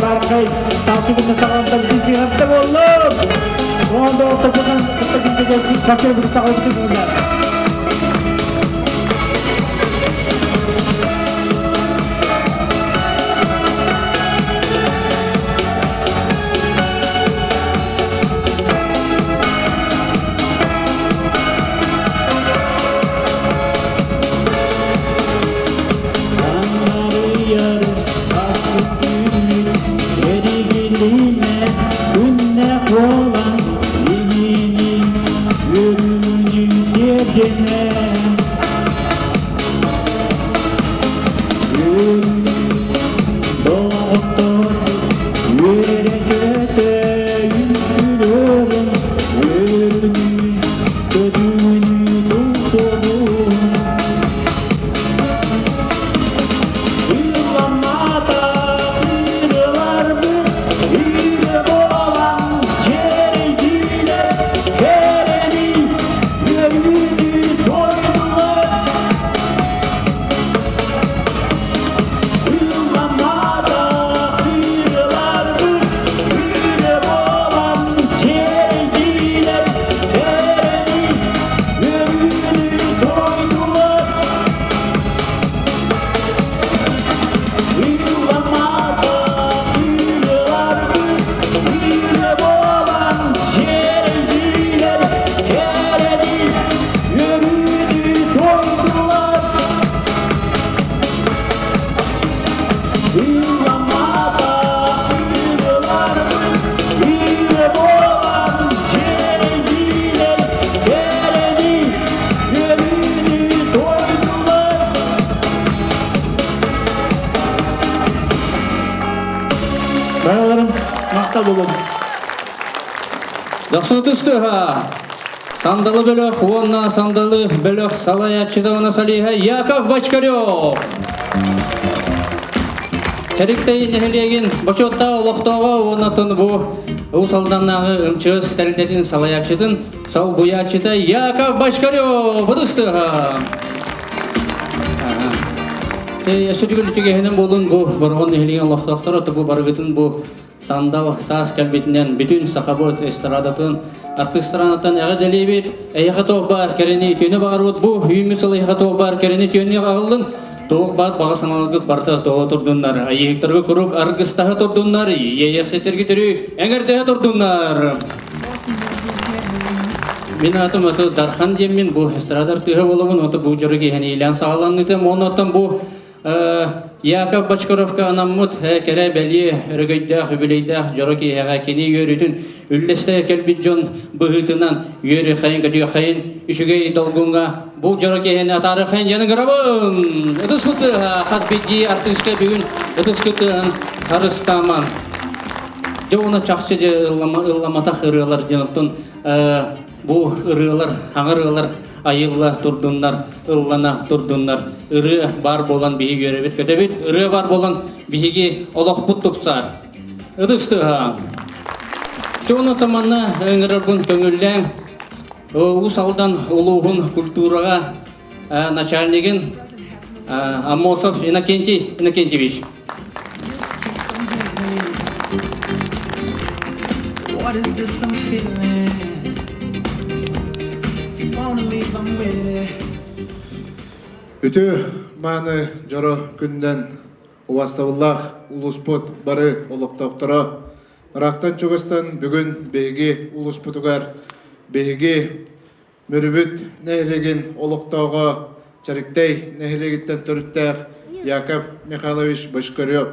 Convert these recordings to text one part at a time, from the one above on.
Баркай, сааскы саҕалантан дьиһэртэ буоллум. Уонна ортотунан кытта сасыабыт саҕалбыты буолла. Барыларын махтал буолуом. Дохсун тыстыха. Сандалы бөлөх уонна Сандалы бөлөх салайааччыта уонна солиһа Яков Бочкарев. Чэриктэй нэһилиэгин бочуоттаах олохтооҕо уонна бу Уус Алданнааҕы МЧС тэрилтэтин салайааччытын солбуйааччыта Яков Бочкарев ытыстыха. Өссө үтүгэһинэн буолун бу Бороҕон нэһилиэгин олохтоохторо бу барыгытын бу сандал саас кэлбитинэн бүтүн сахабыт эстрадатын артыыстаранаттан эҕэрдэлиибит. Эйиэхэ туох баар кэрэни үтүөнү баҕарбыт бу үүммүт сыл эйиэхэ туох баар кэрэни үтүөнү аҕаллын. Туох баар баҕа санааларгыт барыта туола турдуннар. Айыыһыктарга куруук аргыстаһа турдуннар. Иэйэхситэргит өрүү эҥэрдэһэ турдуннар. Мин аатым аты Дархан диэммин бу эстрада артыыһа буолабын, ото бу дьоро киһини иилээн саҕаланнытым. Оннуттан бу Яков Бочкаровка анаммыт кэрэ бэлиэ өрөгөйдөөх, үбүлүйдээх дьоро киэһэҕэ кини үөрүүтүн үллэстэ кэлбит дьон быһыытынан үөрүхэйин көтүөххэйин үчүгэй долгуҥҥа бу дьоро киэһэни атаарыхайын диэн ыҥырабын! Ытыс кытыаһа хас биирдии артыыска бүгүн ытыс кытыаһын харыстааман. Дьэ уонна чахчы дьэ ылламатах ырыалар диэн оттон бу ырыалар, хаҥа ырыалар. айылла турдуннар, ыллана турдуннар. Ырыа баар буолан биһиги үөрэбит көтөбүт, ырыа баар буолан биһиги олохпут тупсар. Ытыс тыаһа. Чону таманна ыҥырарбын көҥүллээҥ. Уус Алдан улууһун культураҕа начальнигын Аммосов Иннокентий Иннокентьевич. What is this I'm feeling? If you wanna leave, I'm with it. Үтүө мааны дьоро күнүнэн убастабыллаах улууспут бары олохтоохторо ыраахтан чугастан бүгүн биһиги улууспутугар биһиги Мүрүбүт нэһилиэгин олохтооҕо Чэриктэй нэһилиэгиттэн төрүттээх Яков Михайлович Бочкарев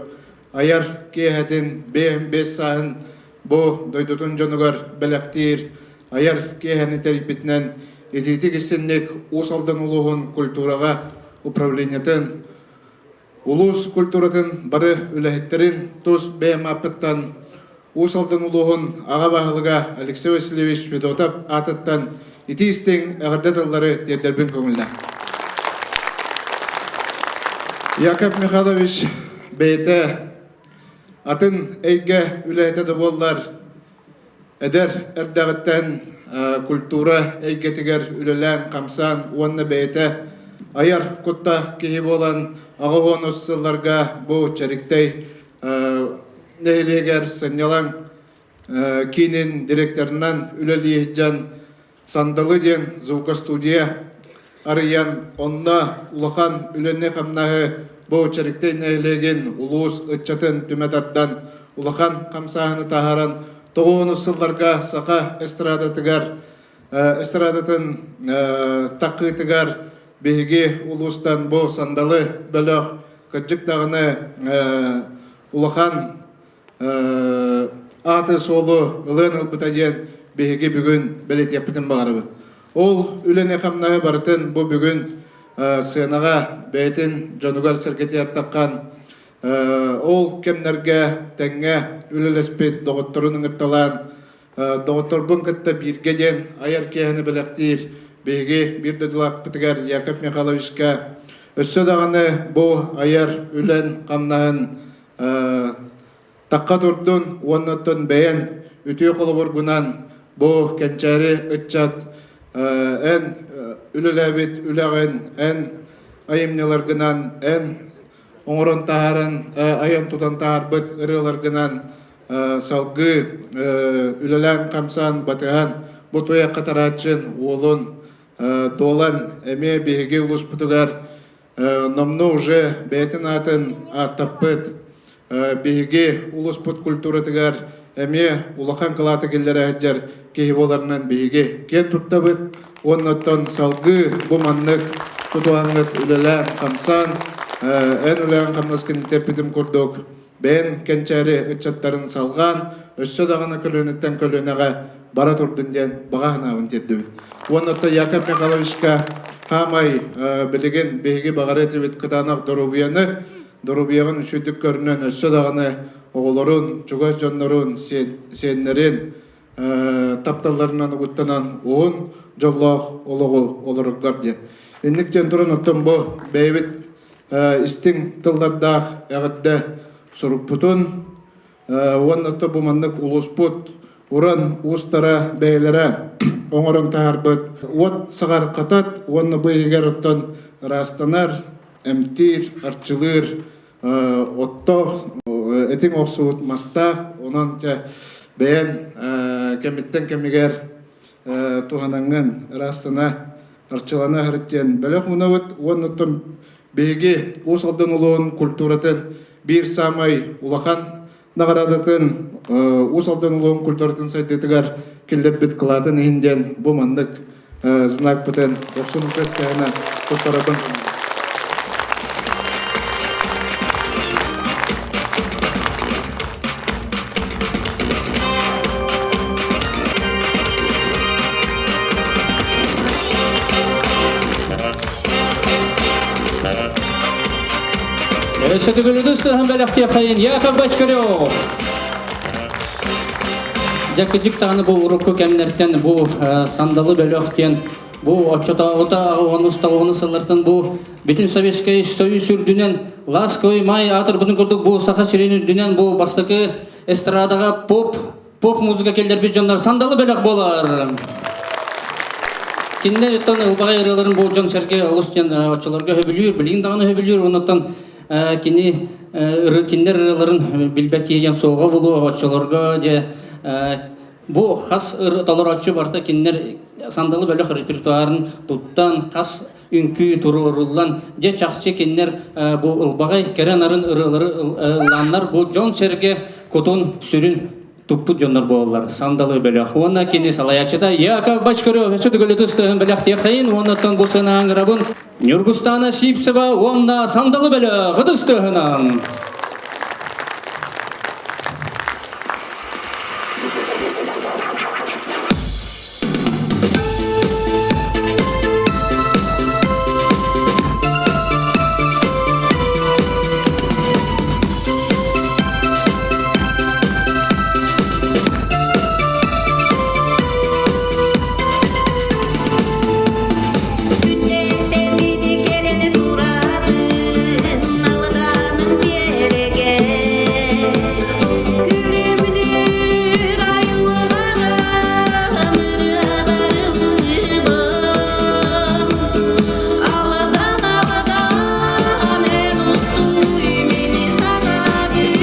айар киэһэтин 55 сааһын бу дойдутун дьонугар бэлэхтиир айар киэһэни тэрийбитинэн итиитик истинник Уус Алдан улууһун культураҕа управлениетын Улуус культуратын бары үлэһиттэрин тус бэйэм ааппыттан Уус Алдан улууһун аҕа баһылыга Алексей Васильевич Федотов аатыттан итии-истиҥ эҕэрдэ тыллары тиэрдэрбин көҥүллээ. Яков Михайлович бэйэтэ атын эйгэ үлэһитэ да буоллар, эдэр эрдэҕиттэн культура эйгэтигэр үлэлээн-хамсаан уонна бэйэтэ айар куттаах киһи буолан 80-ус сылларга бу Чэриктэй нэһилиэгэр сынньалаҥ киинин директорынан үлэлии сылдьан Сандалы диэн звукостудия арыйан, онно улахан үлэни-хамнаһы бу Чэриктэй нэһилиэгин улуус ыччатын түмэ тардан, улахан хамсааһыны таһааран, 90 сылларга саха эстрадатыгар эстрадатын таккыытыгар биһиги улуустан бу Сандалы бөлөх кырдьык даҕаны улахан ааты-суолу ылыан ылбыта диэн биһиги бүгүн бэлиэтиэхпитин баҕарабыт. Ол үлэни-хамнаһы барытын бу бүгүн сыанаҕа бэйэтин дьонугар-сэргэтигэр таххан ол кэмнэргэ тэҥҥэ үлэлэспит доҕотторун ыҥырталаан доҕотторбун кытта бииргэ диэн айар киэһэни бэлэхтиир биһиги биир дойдулаахпытыгар Яков Михайловичка өссө даҕаны бу айар үлэн хамнаһын Тахха турдун уонна оттон бэйэн үтүө холобургунан бу кэнчээри ыччат эн үлэлээбит үлэҕин, эн айымньыларгынан, эн оҥорон таһааран, айан тутан таһаарбыт ырыаларгынан салгыы үлэлээн-хамсаан, батыһан бу туйах хатарааччын уолун Дуолан эмиэ биһиги улууспутугар Номнуо уже бэйэтин аатын ааттаппыт биһиги улууспут культуратыгар эмиэ улахан кылааты киллэрэ сылдьар киһи буоларынан биһиги киэн туттабыт уонна оттон салгыы бу маннык тутуһаҥҥыт үлэлээн хамсаан эн үлэҕин хамнаскын тэппитим курдук бэйэн кэнчээри ыччаттарын салҕаан өссө даҕаны көлүөнэттэн көлүөнэҕэ бара турдун диэн баҕа санаабын тиэрдэбин. Уонна оттон Яков Михайловичка хаамай билигин биһиги баҕара этибит кытаанах доруобуйаны, доруобуйаҕын үчүгдүк көрүнэн өссө даҕаны оҕолорун, чугас дьоннорун, сиэннэрин тапталларынан угуттанан уһун дьоллоох олоҕу олороргор диэн. Инник диэн туран оттон бу бэйэбит истиҥ тыллардаах эҕэрдэ сурукпутун уонна то бу маннык улууспут уран уустара бэйэлэрэ оҥорон таһаарбыт уот саҕар хатат уонна бу иһигэр оттон ыраастанар, эмтиир, арчылыыр оттоох, этиҥ охсубут мастаах, онон чэ бэйэн кэмиттэн кэмигэр туһанаҥҥын ыраастана, арчылана сырыт диэн бөлөх мунабыт уонна оттон биһиги Уус Алдан улууһун культуратын биир саамай улахан наҕараадатын Уус Алдан улууһун культуратын сайдыытыгар киллэрбит кылаатын иһин диэн бу маннык знакпытын дохсун ытыс туттарабын. Өссө төгүл сыһан бэлэхтиэххэйин Яков Бочкарев. Дьэ кыдьык даҕаны бу урукку кэмнэртэн бу сандалы бөлөх диэн. Бу оччотооҕута онус тоҕуһунус сыллартан бу бүтүн Советскай Союз үрдүнэн Ласковый май аатырбытын курдук бу Саха сирин үрдүнэн бу бастакы эстрадаҕа поп поп музыка кэллэрбит дьоннор сандалы бөлөх буолар. Кинилэр оттон ылбаҕай ырыаларын бу дьон сэргэ олус диэн оччолорго сөбүлүүр, билигин даҕаны сөбүлүүр, оннуттан кини кинилэр ырыаларын билбэт киһи диэн суоҕа булуо оччолорго дьэ бу хас толорооччу барыта кинилэр сандалы бөлөх репертуарын туттан хас үҥкүү туруоруллан дьэ чахчы кинилэр бу ылбаҕай кэрэ нарын ырыалары ыллааннар бу дьон-сэргэ кутун сүрүн туппут дьоннор буолаллар сандалы бөлөх уонна кини салайааччыта Яков Бочкарев өссө төгүл ытыс бэлэхтиэххэйин уоннаттан бу сынааңырабын Ньургустаана Сивцева уонна сандалы бөлөх ытыс тыаһынан. Күннээтэбит кэлэн турабын, алданым биэрэгэ. Күлүмнүүр айылҕаҕа ырыа барыллыбын. Алдан, алдан эн устуй, мени санабын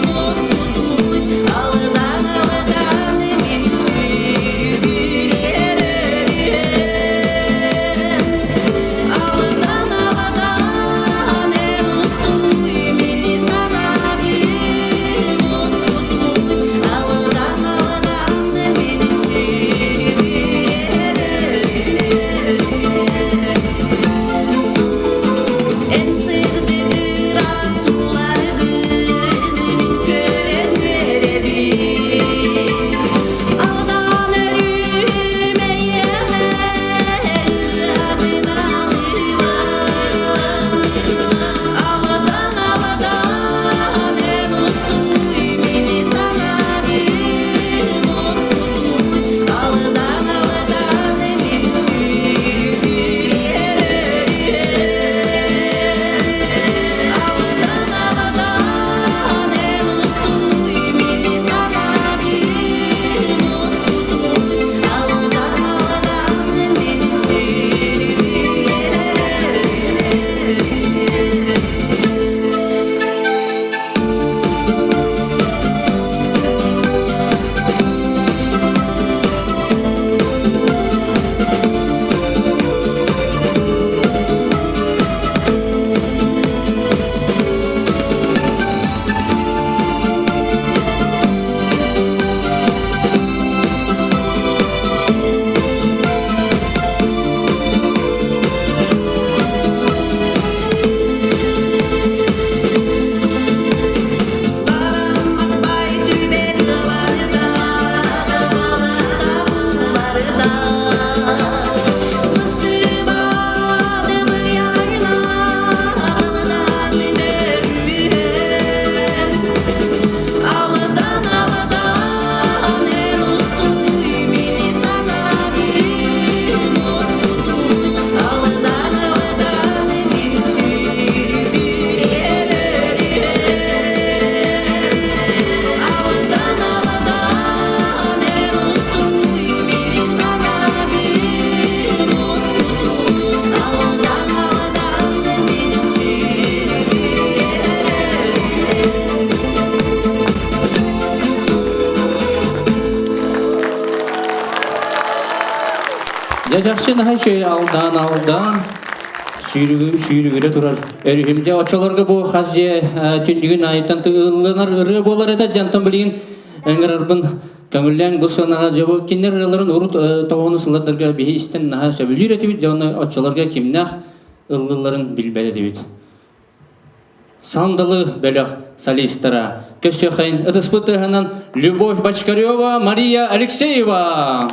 уоскутуй. Алдан, алдан мин сүүрүгүрэр өрүһэм. Алдан, алдан эн устуй, мени санабын уоскутуй. Алдан, алдан мин сүүрүгүрэр өрүһэм. Эн сырдыгыран сууларгын мин көрөн үөрэбин. Алдан өрүм эйиэхэ ырыабын алыыбын. Алдан, алдан эн устуй мени санабын уоскутуй. Алдан, алдан мин сүүрүгүрэр өрүһэм. Алдан, алдан эн устуй мени санабын уоскутуй. Алдан, алдан мин сүүрүгүрэр өрүһэм. Бараммат түбэт ыларда, баларда буларда. Быстыбады быйайна, алдан мөрүһэн. Алдан, алдан эн устуй мени санабын уоскутуй. Алдан, алдан мин сүүрүгүрэр өрүһэм. Алдан, алдан эн устуй мени санабын уоскутуй. Алдан, алдан мин сүүрүгүрэр өрүһэм. Дьэ чахчы наһаа үчүгэй алдаан алдаан сүүрүгүрэ турар өрүһүм. Дьэ оччолорго бу хас дьиэ түннүгүн айыттан тыылланар ырыа буолар этэ. Дьантан билигин ыҥырарбын көҥүллээн бу сыанаҕа дьэ бу кинилэр ырыаларын урут тоҕону сыллардарга биһи истэн наһаа сөбүлүүр этибит. Дьэ онно оччолорго кимнээх ыллыылларын билбэт этибит. Сандалы бөлөх солистара Көсөхен ытыспыт тыаһынан Любовь Бочкарева, Мария Алексеева.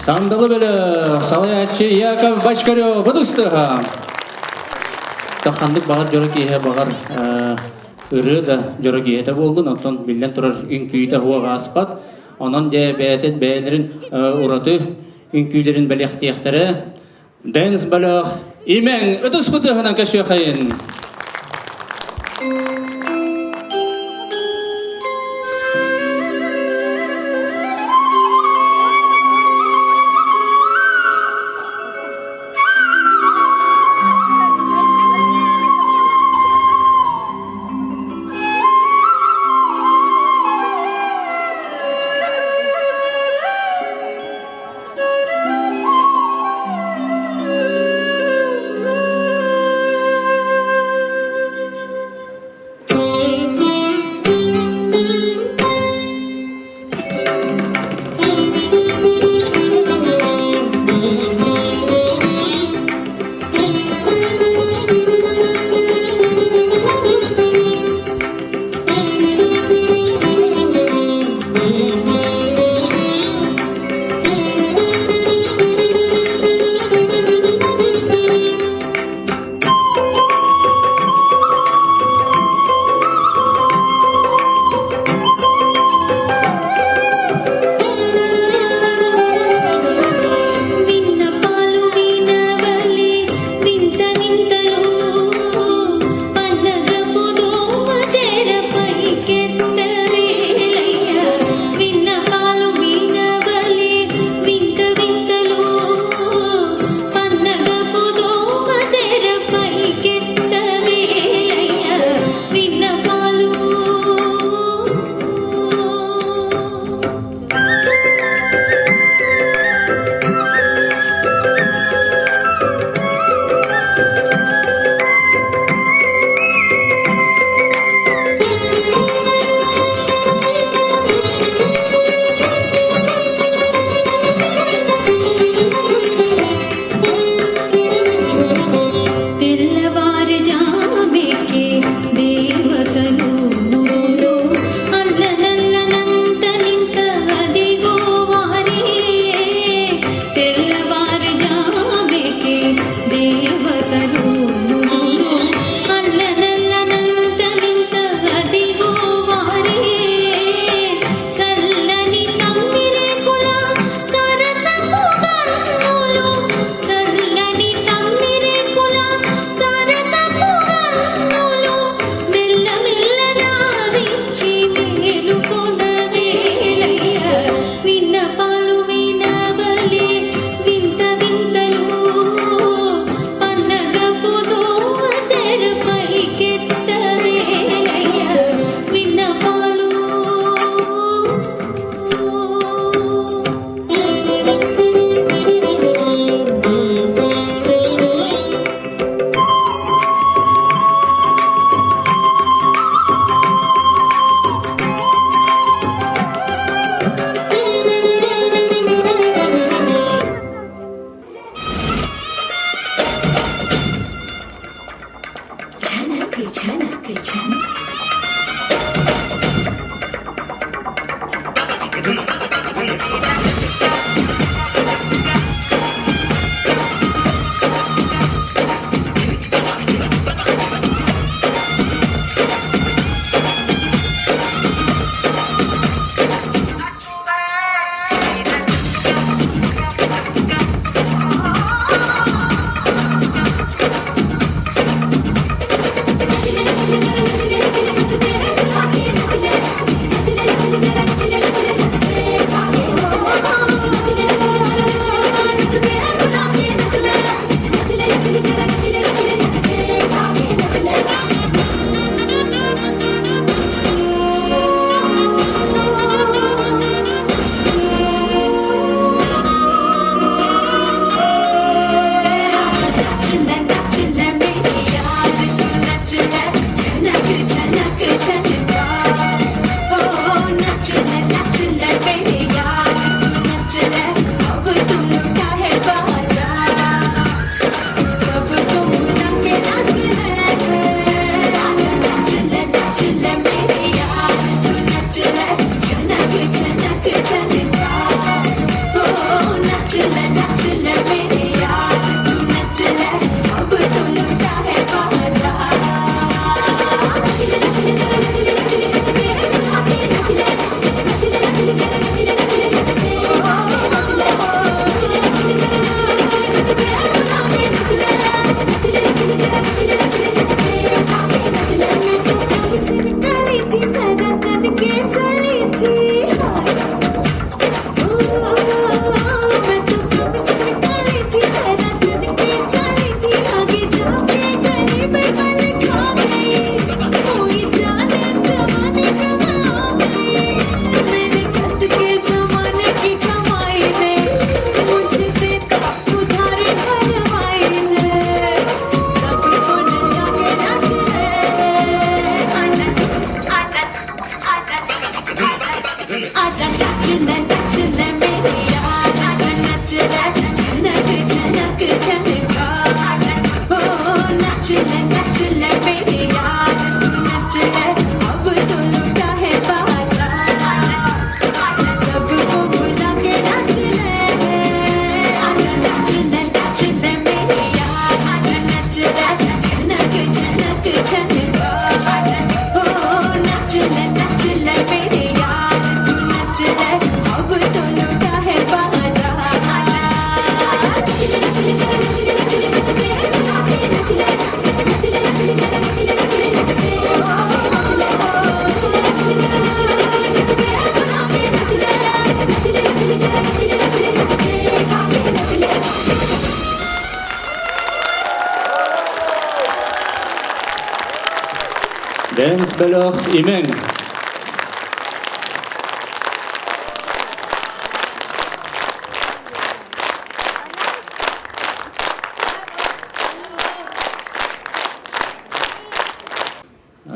Сандалы бөлөх, салайааччы Яков Бочкарев быдыстыха. Ханнык баҕар дьоро киһи баҕар ырыа да дьоро киһитэ буоллун, оттон биллэн турар үҥкүүтэ уох ааспат. Онон дьэ бэйэтин бэйэлэрин ураты үҥкүүлэрин бэлэхтиэхтэрэ. Дэнс бөлөх имэҥ ытыс бытыһынан көсүөхайын. Dance бөлөх имэҥ.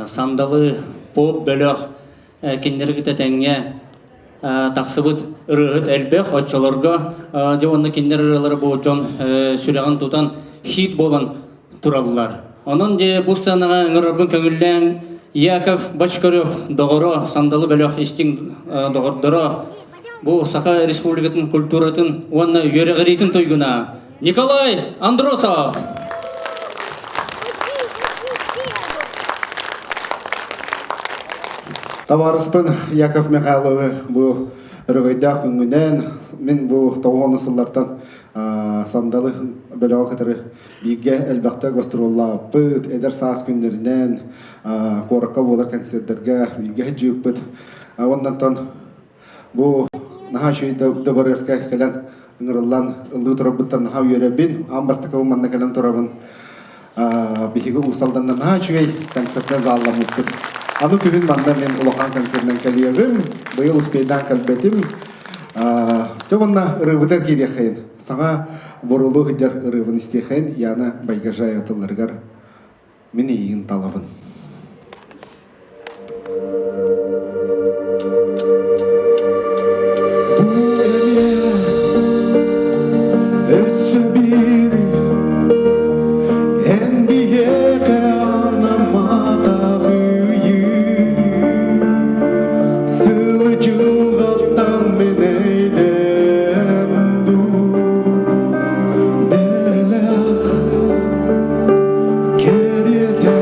Сандалы поп бөлөх кинилэри кытта тэҥҥэ тахсыбыт ырыаһыт элбэх оччолорго дьэ уонна кинилэр ырыалара бу дьон сүрэҕин тутан хит буолан тураллар. Онон дьэ бу сценаҕа ыҥырарбын көҥүллээн Яков Бочкарев доҕоро, Сандалы бөлөх истиҥ доҕордоро, бу Саха Республикатын культуратын уонна үөрэҕириитин туйгуна Николай Андросов! Табаарыспын Яков Михайловы бу өрөгөйдөөх күҥҥүнэн мин бу тоҕуону сыллартан Сандалы бөлөҕө кытары бииргэ элбэхтэ гастроллаабыппыт, эдэр саас күннэринэн куоракка буолар концерттарга бииргэ сылдьыбыппыт. Оннантан бу наһаа үчүгэй дыбарыаска кэлэн ыҥырыллан ыллыы турарбыттан наһаа үөрэбин. Аан бастакыбын манна кэлэн турабын. Биһиги Уус Алданна наһаа үчүгэй концертка залламмыппыт. Аны күһүн манна мин улахан концертынан кэлиэҕим. Быйыл успейдаан кэлбэтим. Дьэ уонна ырыабытыгар киириэххэйин. Саҥа Борулу сылдьар ырыабын истиэхэйин Яна Байгажаева тылларыгар мин эйигин талабын. Өссө биир эн биһиэхэ анамматах үйү Сылы дьылҕаттан мин эйдэм дуу Бэлэх кэриэтэ.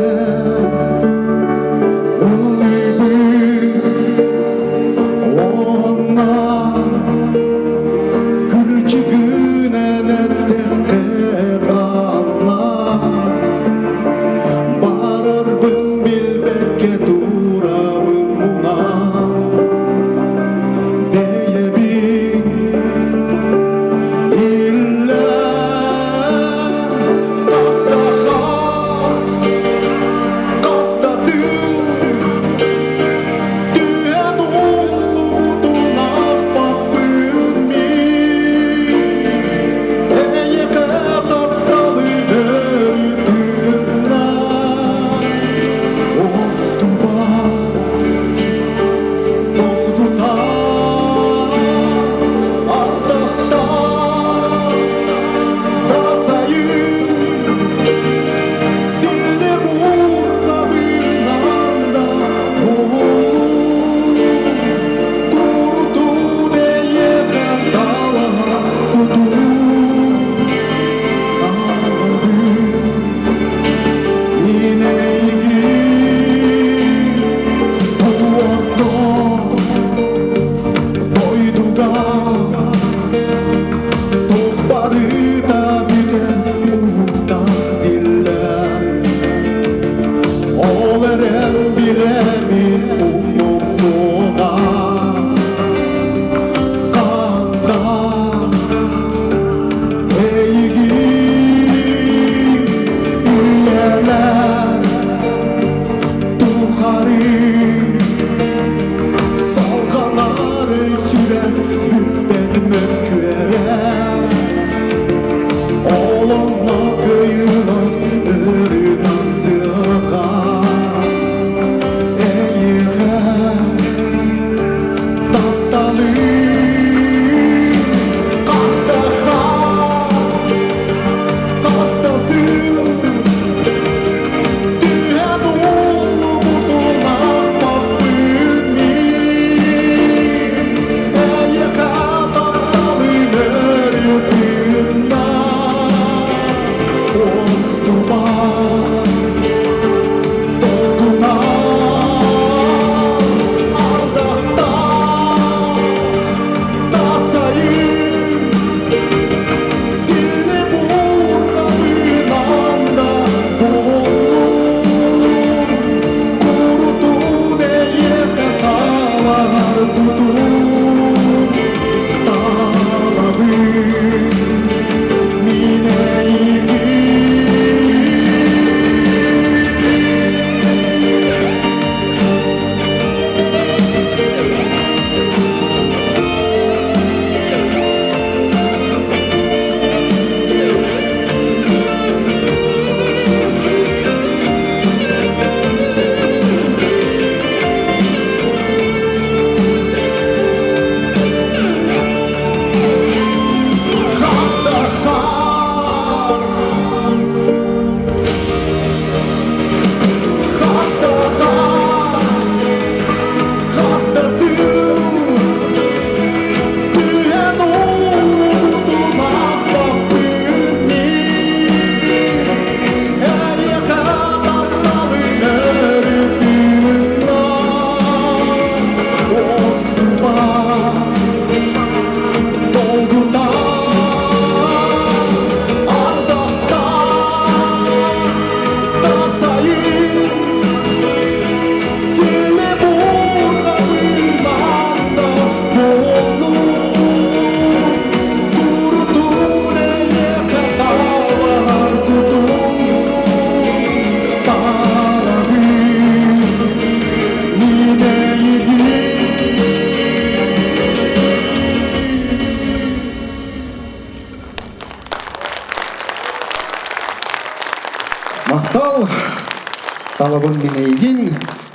Талабын мин эйигин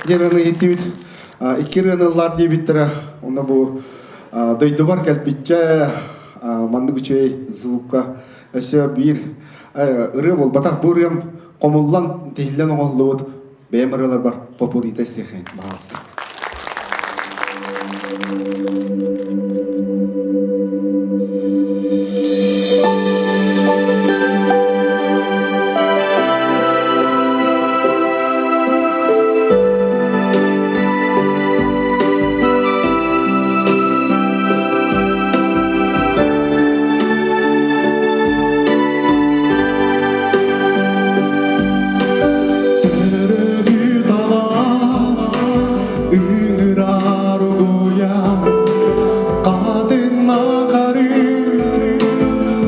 диэн ырыаны иһиттибит. Икки ырыаны ыллаар диэбиттэрэ. Онно бу дойдубар кэлбиччэ маннык үчүгэй звукка өссө биир ырыа буолбатах. Бу ырыам хомуллан, тиһиллэн оҥоһуллубут бэйэм ырыаларбар попурита истиэххин баҕаласта. Төрөөбүт алаас ыҥырар угуйар хатыҥнаахары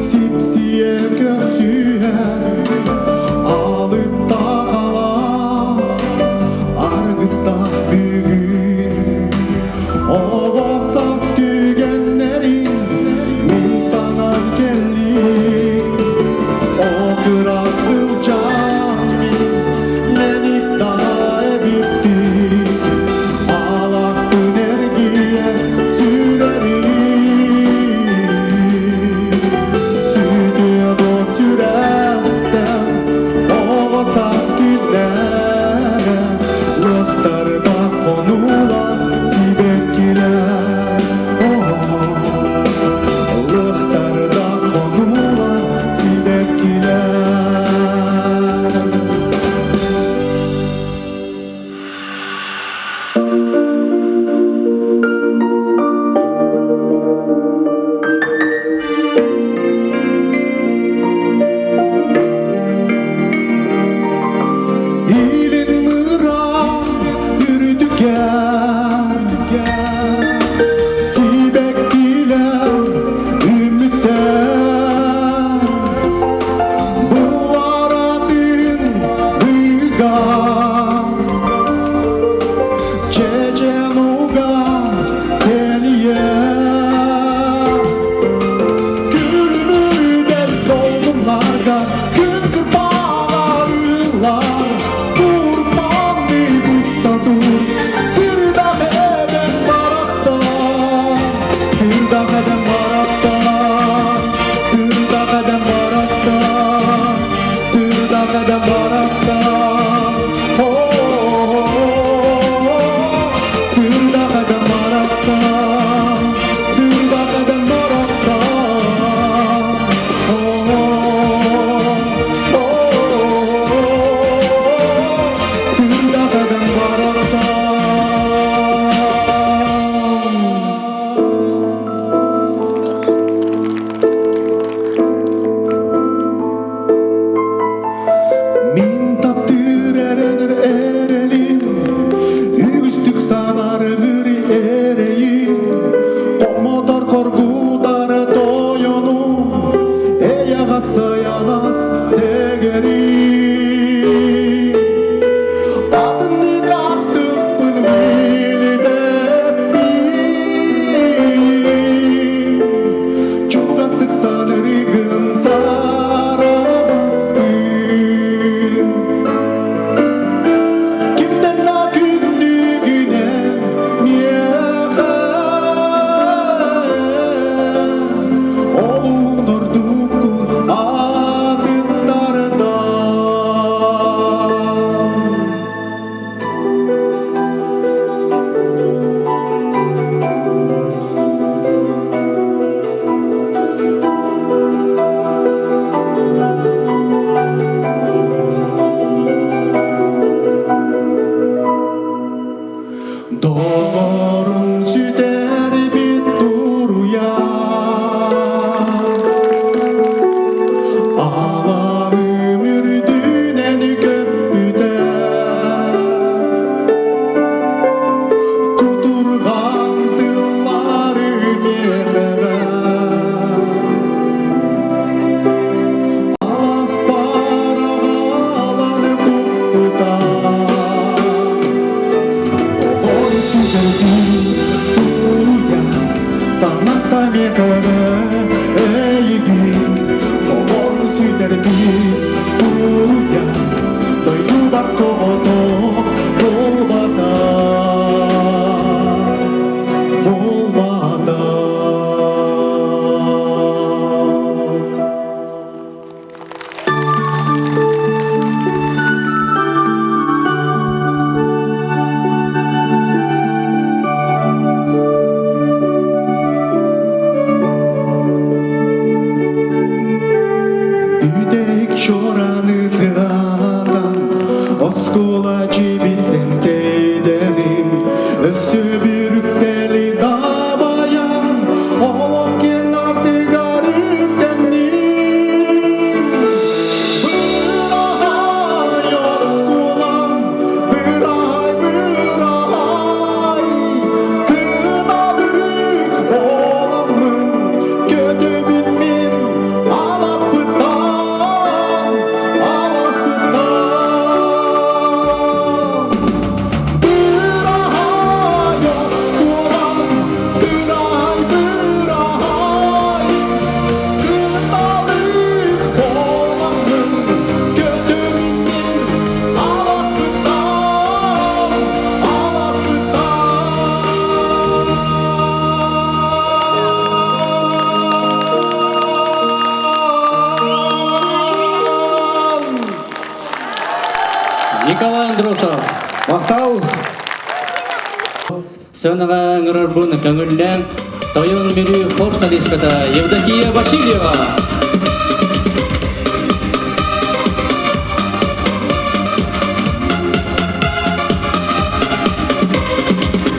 сипсийэ көрсүһэр алыптаах алаас аргыстаах бүгүн оҕо саас түгэннэрин мин санаан кэллим Окура сылдьан мин мэник да эбиппин аласпын эргийэ сүүрэрим сүтүө дуо сүрэхтэн оҕо саас күннэрэ лыахтарда хонуула сибэккилэр Лыахтарда хонуула сибэккилэр. Илин мыраан үрдүгэр сибэккилэр үмүттэр буларатын быгар чэчэн уга тэнийэр Күлүмүрдэс долгуннарга күн кырбаҕарылар Курманный густатур Сырдах эбэм барахсан Сырдах эбэм барахсан Сырдах эбэм барахсан Сырдах эбэм барахсан Сырдах эбэм барахсан Сырдах эбэм барахсан Сырдах эбэм барахсан Мин таптыыр эрэнэр эрэлим, үгүстүк санарыгыр эрэйим, хомотор хоргутар тойонум, эйэҕэс сайаҕас сэгэрим. Атыннык аптыхпын билбэппин, Чугастык санырыгын сарабаппын. Кимтэн да күндүгүнэн миэхэ олуун ордуккун атыттартан. Доҕорун сүтэрбит туруйа Алаҕым үрдүнэн көппүтэ Кутурҕан тыллары миэхэҕэ Алас параҕалан куппута Оҕон сүтэрбит. Сыанаҕа ыҥырарбын көҥүллээн Тойон Мүрү хор солистката Евдокия Васильева.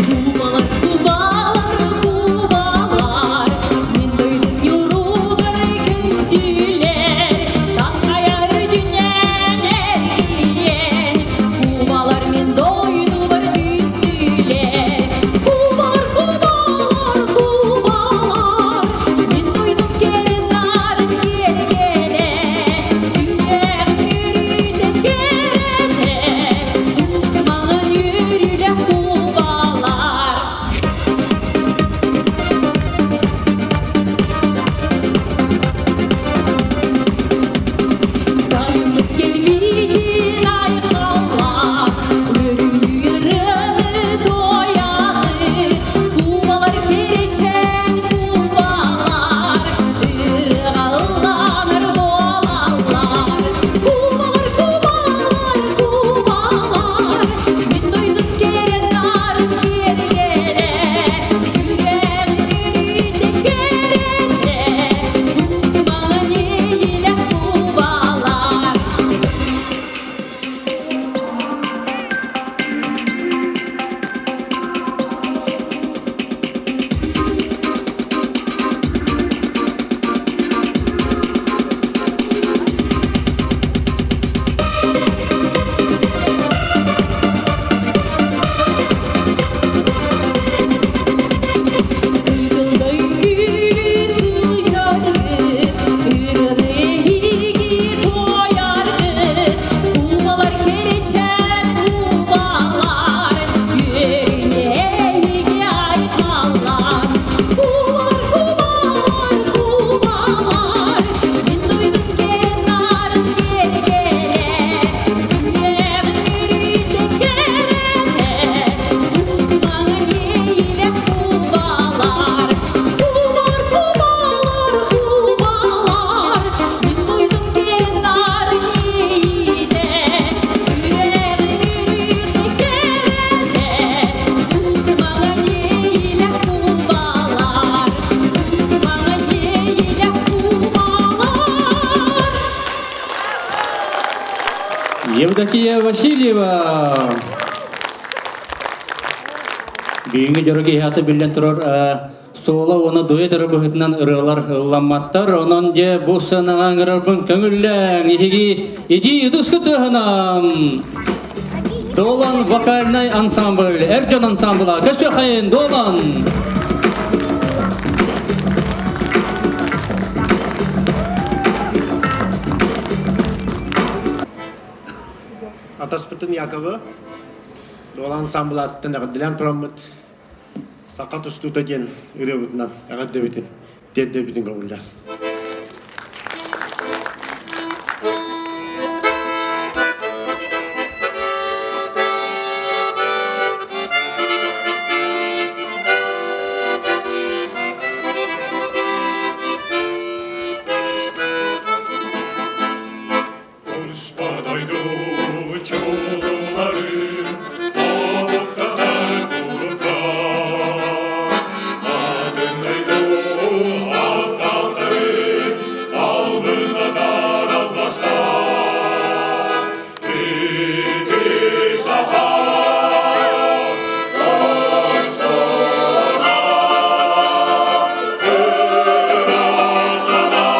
Кубалар, кубалар, кубалар, мин дойдум юругар күндүлэр, тас хайа үрдүнэн эргийэн, кубалар мин дойдубар түстүлэр. Кубалар, кубалар, кубалар, мин дойдум кэрэ нарын киэргэлэ, сүрэх үөрүүтэ кэрэтэ, тус маҥан үөрүүлээх кубалар. Сайыммыт кэлбитин айхаллаан, өрүнү ырыаны туойабыт, кубалар кэрэчээн кубалар, ырыаҕа ылланар буолаллар. Кубалар, кубалар, кубалар, мин дойдум кэрэ нарын киэргэлэ, сүрэҕим үөрүүтэ кэрэтэ, тус маҥан иэйиилээх кубалар. Ыгыллай күлү сылдьаргыт, ырыаны эһиги туойаргыт, кубалар кэрэчээн кубалар, үөрүнэ эһиги айхаллар. Кубалар, кубалар, кубалар, мин дойдум кэрэ нарын киэргэлэ, сүрэҕим үөрүүтэ кэрэтэ, тус маҥан иэйиилээх кубалар. Кубалар, кубалар, кубалар, мин дойдум кэрэ нарын иэйиитэ, сүрэҕим үөрүүтэ кэрэтэ, тус маҥан иэйиилээх кубалар, тус маҥан иэйиилээх кубалар. Евдокия Васильева. Бүгүҥҥү дьоро киһи биллэн турар суола уонна дуэт эрэ быһыытынан ырыалар ылламматтар. Онон дьэ бу сыанаҕа ыҥырарбын көҥүллээҥ. Иһиги итии ытыскы тыаһынан Долан вокальнай ансамбль, эр дьон ансамбла, Көсөхайын Долан! Атаспытын Яковы Дуолан ансамблаатыттан эҕэрдэлээн тураммыт саха тустуута диэн ырыабытынан эҕэрдэбитин тиэрдэбитин көҥүллээн. Туспа дойду чулууларын тобуктатар кулуттар, атын дойду аттаахтарын албыннатар албастар. Ити саха тустууна ыра санаа.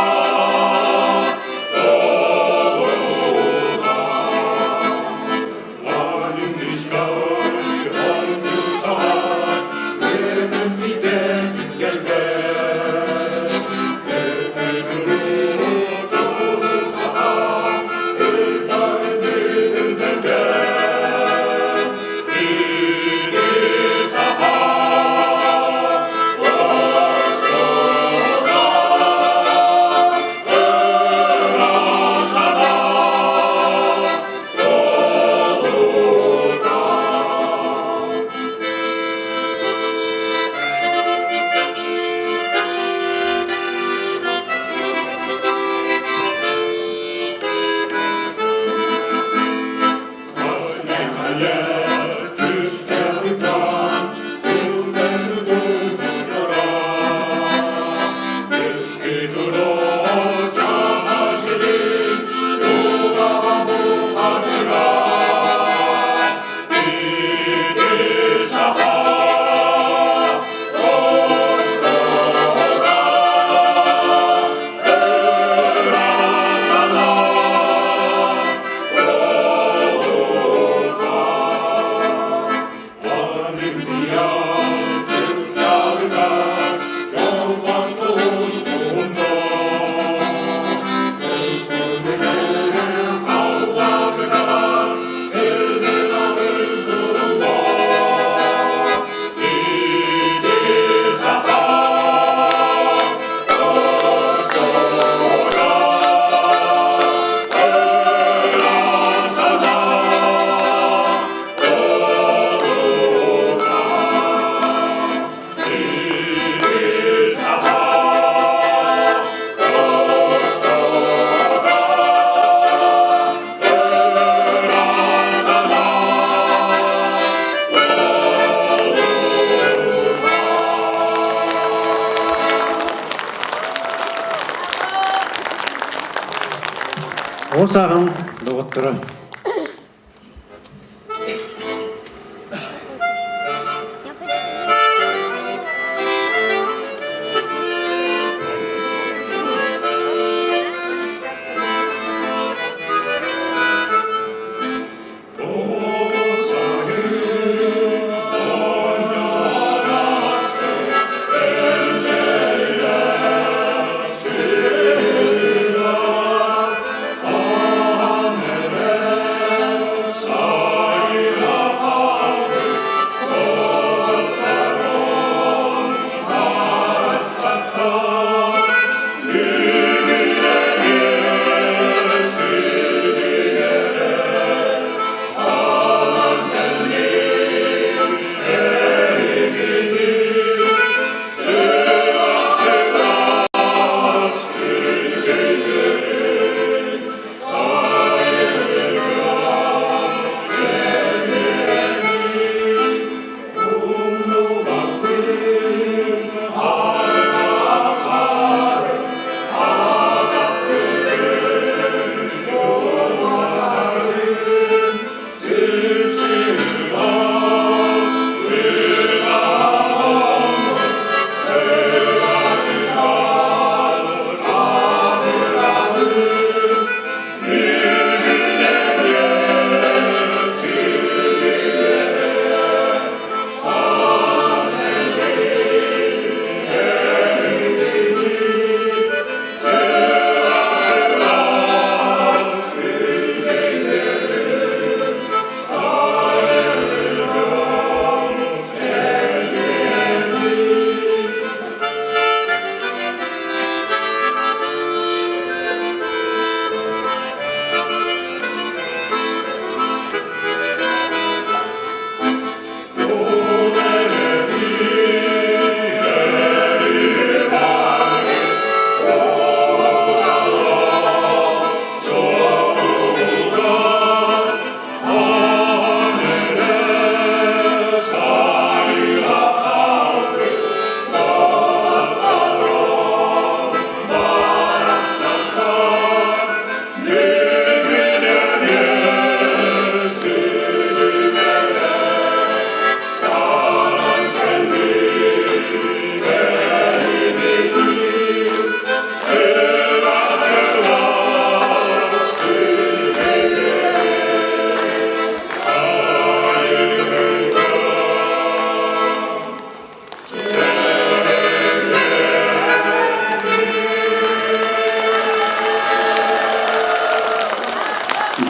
Оҕо сааһым доҕотторо.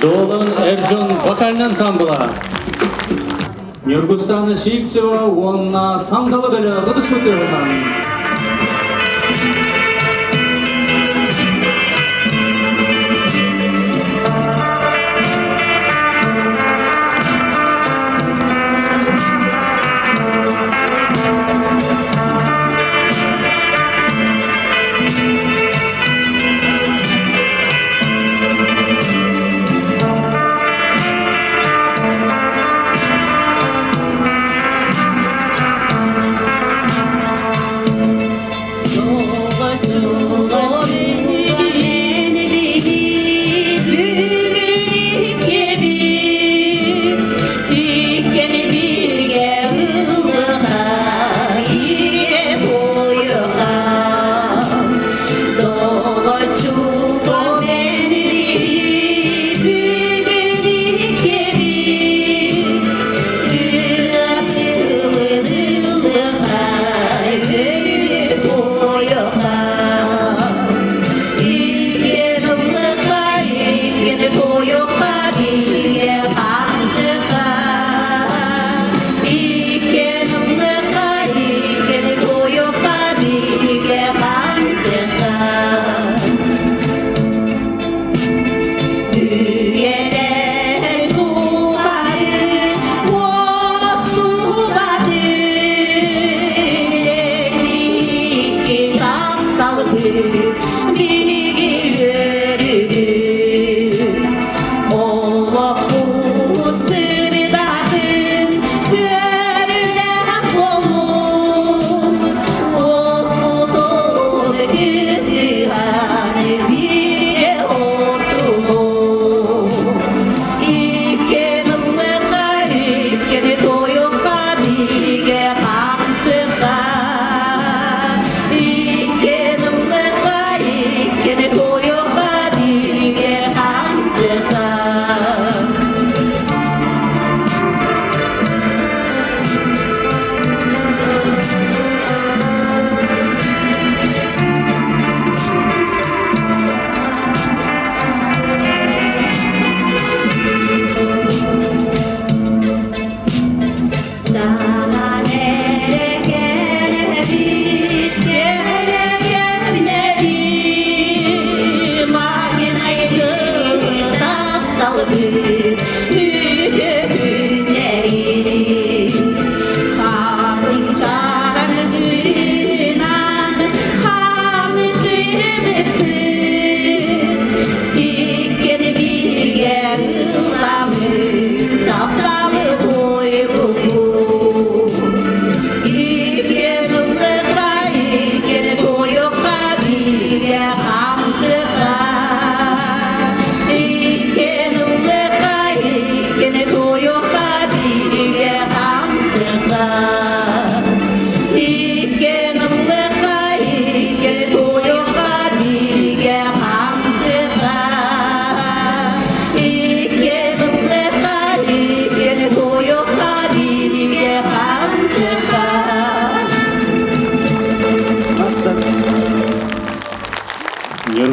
Долан Эрдьон вокальный ансамбла. Нюргустана Сивцева уонна Сандала бөлө ытысмытыынан.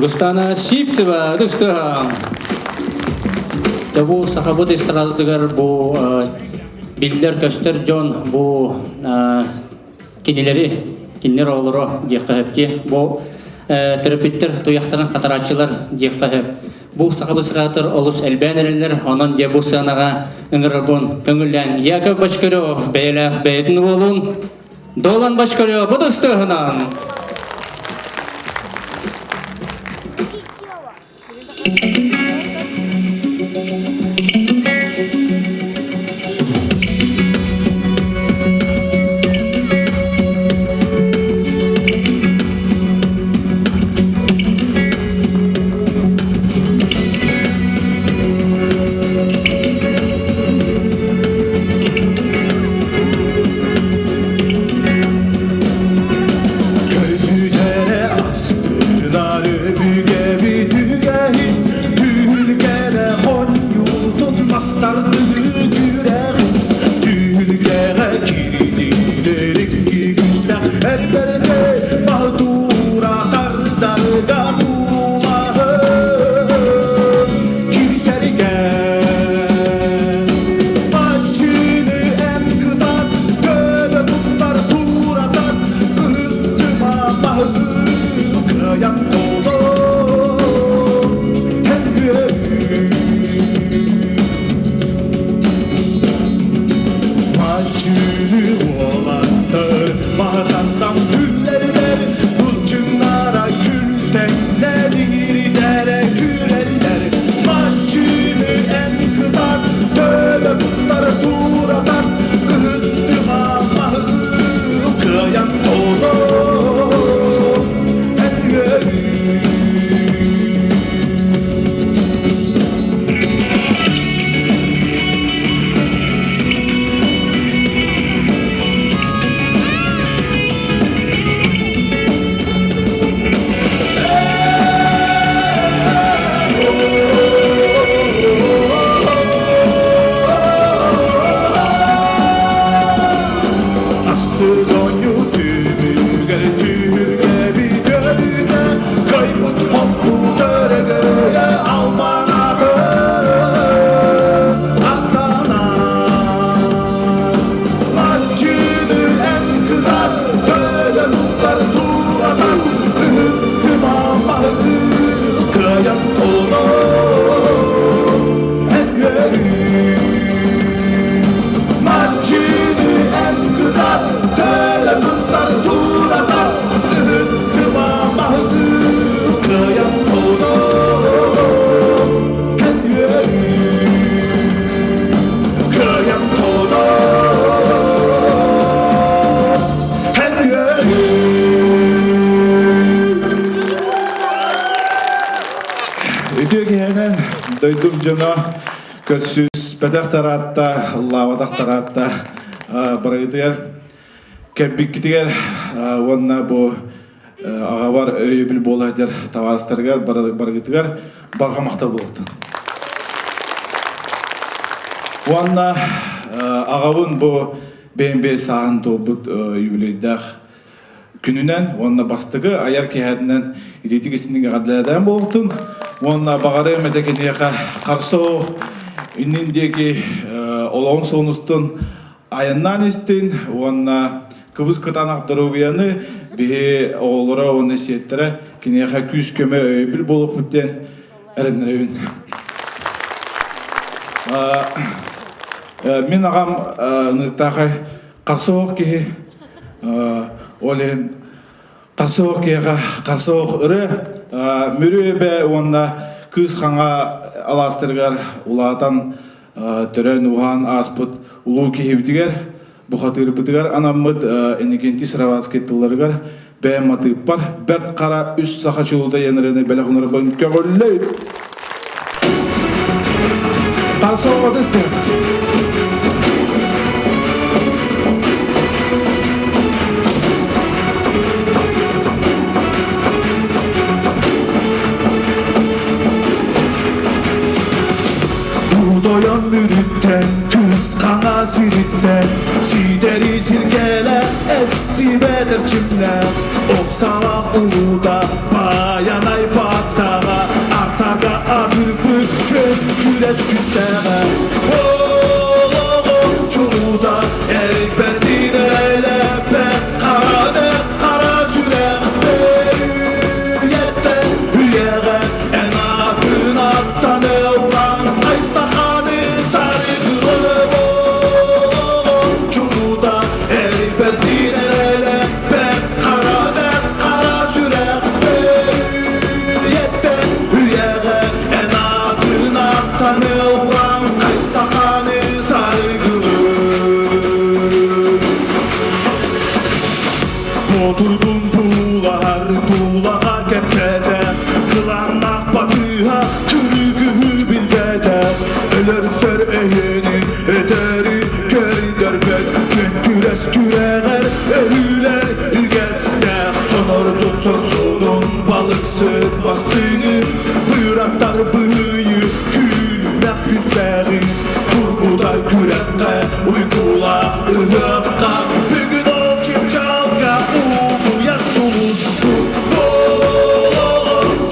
Ньургустаана Сивцева ытыстыһа. Бу сахабыт эстрадатыгар бу биллэр-көстөр дьон бу кинилэри, кинилэр оҕолоро диэххэ сөп дии. Бу төрөппүттэр туйахтарын хатарааччылар диэххэ сөп. Бу сахабыт сыраатар олус элбээн эрэллэр, онон дьэ бу сыанаҕа ыҥырарбын көҥүллээн Яков Бочкарев бэйэлээх бэйэтин уолун Долан Бочкарев ытыстыһынан! Көбүтэрэ астынар өбүгэбит үгэһин, Түһүлгэлэ хонньуутун мастардыы күрэҕин, Түһүлгэҕэ кирдиилэр икки күстээх эрбэргэ маһы туура тардарга туруулаһын киирсэргэ. Баччыны эн кытар, көлө туттар туратар, ыһыктыма маһы кыайан толор, эн үөрүү. Маччыны уолаттар маһытантан күллэллэр, былчыҥнара күлтэннэр, иҥирдэрэ күрэллэр. Маччыны эн кытар, төлө туттар туратар, ыһыктыма маһы кыайан толор, эн үөрүү. Астык оонньуу түмүгэр түһүлгэбит өрүтэ кыайбыт хоппут өрөгөйө албанаты аттанар. Маччыны эн кытар, төлө туттар туратар, ыһыктыма маһы кыайан толор, эн үөрүү. Маччыны эн кытар, төлө туттар туратар, ыһыктыма маһы кыайан толор, эн үөрүү. Кыайан толор, эн үөрүү. Үтүө киһинэн дойдум дьоно көрсүспэтэх тараатта, ыллаабатах тараатта барыгытыгар кэлбиккитигэр уонна бу аҕабар өйөбүл буола сылдьар табаарыстарыгар барыгытыгар барҕа махтал буолуохтун. Уонна аҕабын бу бэйэм сааһын туолбут юбилейдаах күнүнэн уонна бастакы айар киэһэтинэн итиитик истиҥник эҕэрдэлээн буолтун уонна баҕарыам этэ киниэхэ харса суох иннин диэки олоҕун суолун устун айаннаан истин уонна кыбыс кытаанах доруобуйаны биһи оҕолоро уонна сиэттэрэ киниэхэ күүс-көмө өйөбүл буолуохпут диэн эрэннэрэбин. Мин аҕам ыныктаахай харса киһи ол иһин харса киһиэхэ харса ырыа Мүрү эбэ уонна Кыыс Хаҥа алаастарыгар улаатан төрөөн-ууһаан ааспыт улуу киһибитигэр бухатыырбытыгар анаммыт Иннокентий Сыроватский тылларыгар бэйэм матыыппар Бэрт Хара үс саха чулуута диэн ырыаны бэлэх уунарбын көҕүллэй! Тарса оҕотыстыр! Удойон мүрүттэн, кыыс хаҥа сириттэн, сидэри сиргэлэ эстибэт. эрчимнээх, Оксалаах улуута, Байанай баттаҕа, Арсарга атырбыт чөл күрэс күүстээҕэ. Олоҕум чулуута, Эрбэрдин эрэлэппэт, Хара бэрт хара сүрэх Бөрүйэттэн үйэҕэ Эн аатын аттан ылан Хайсаханы сарыгылы олоҕум чулуута, Эрбэрдин эрэлэппэт, Хара бэрт хара сүрэх Бөрүйэттэн үйэҕэ Эн аатын аттан ылан Хайсаханы сарыгылы. Боотурбун туулаһар туулаҕа кэппэтэх, Кылааннаах батыыһа күрүгүһү билбэтэх, Өлөрсөр өйүөнүн өтөрү көрдөрбөт, Күн күрэс күрэҕэр өһүүлэр үгэстээх, Сонор дьон сорсунун балыксыт бастыҥын, Быраттар быһыйы күүлүмэх күүстээҕи, Тургутар күрэххэ уйгулаах ыһыахха бүгүн ол чыпчаалга утуйар сулуспут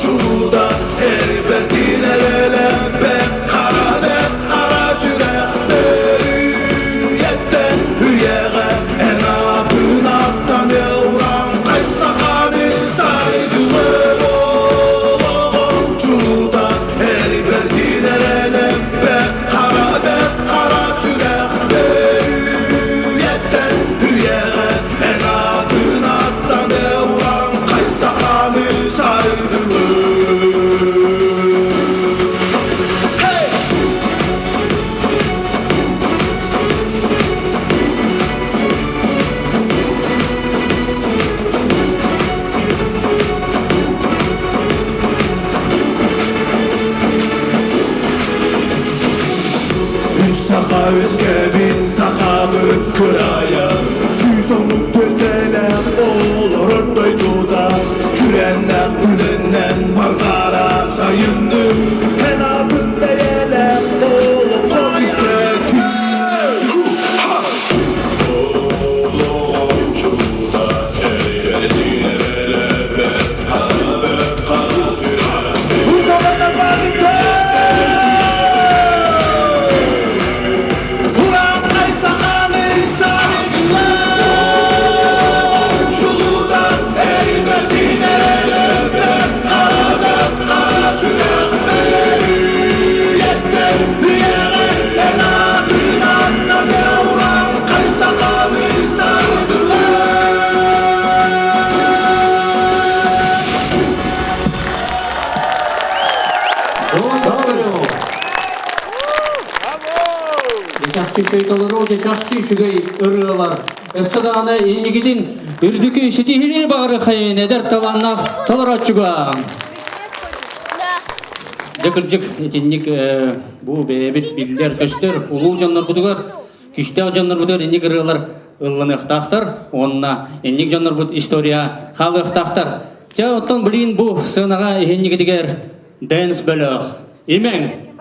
чуда эрбэтин эрэлэммэт хара бэт хара сүрэх бөрүйэттэн үйэҕэ эн аатын аттан ылан хайсаханы сайдылы олоҕум чуда эрбэтин эрэлэммэт Хара бэрт хара сүрэх бөрүйэттэн үйэҕэ эн аатын аттан ылан хайсаханы сарыгылыы. Hey! Үс саха үөскээбит сахабыт кырайа, 110 төлөлөөх олорор дойдута, күрэннэх үлэннэн барҕара сайынным, эн атын бэйэлээх олоххо истээччи. Чахчы шөйтолору, чахчы үчүгэй ырыалар. Өссө даҕаны инникитин үрдүкү ситиһиилэри баҕарыахайын эдэр талааннаах толорооччуга. Дьэ кырдьык итинник бу бэйэбит биллэр-көстөр улуу дьоннорбутугар, күүстээх дьоннорбутугар инник ырыалар ылланыахтаахтар уонна инник дьоннорбут история хаалыахтаахтар. Дьэ оттон блин бу сыанаҕа иһиннигитигэр дэнс бөлөх. Имэҥ!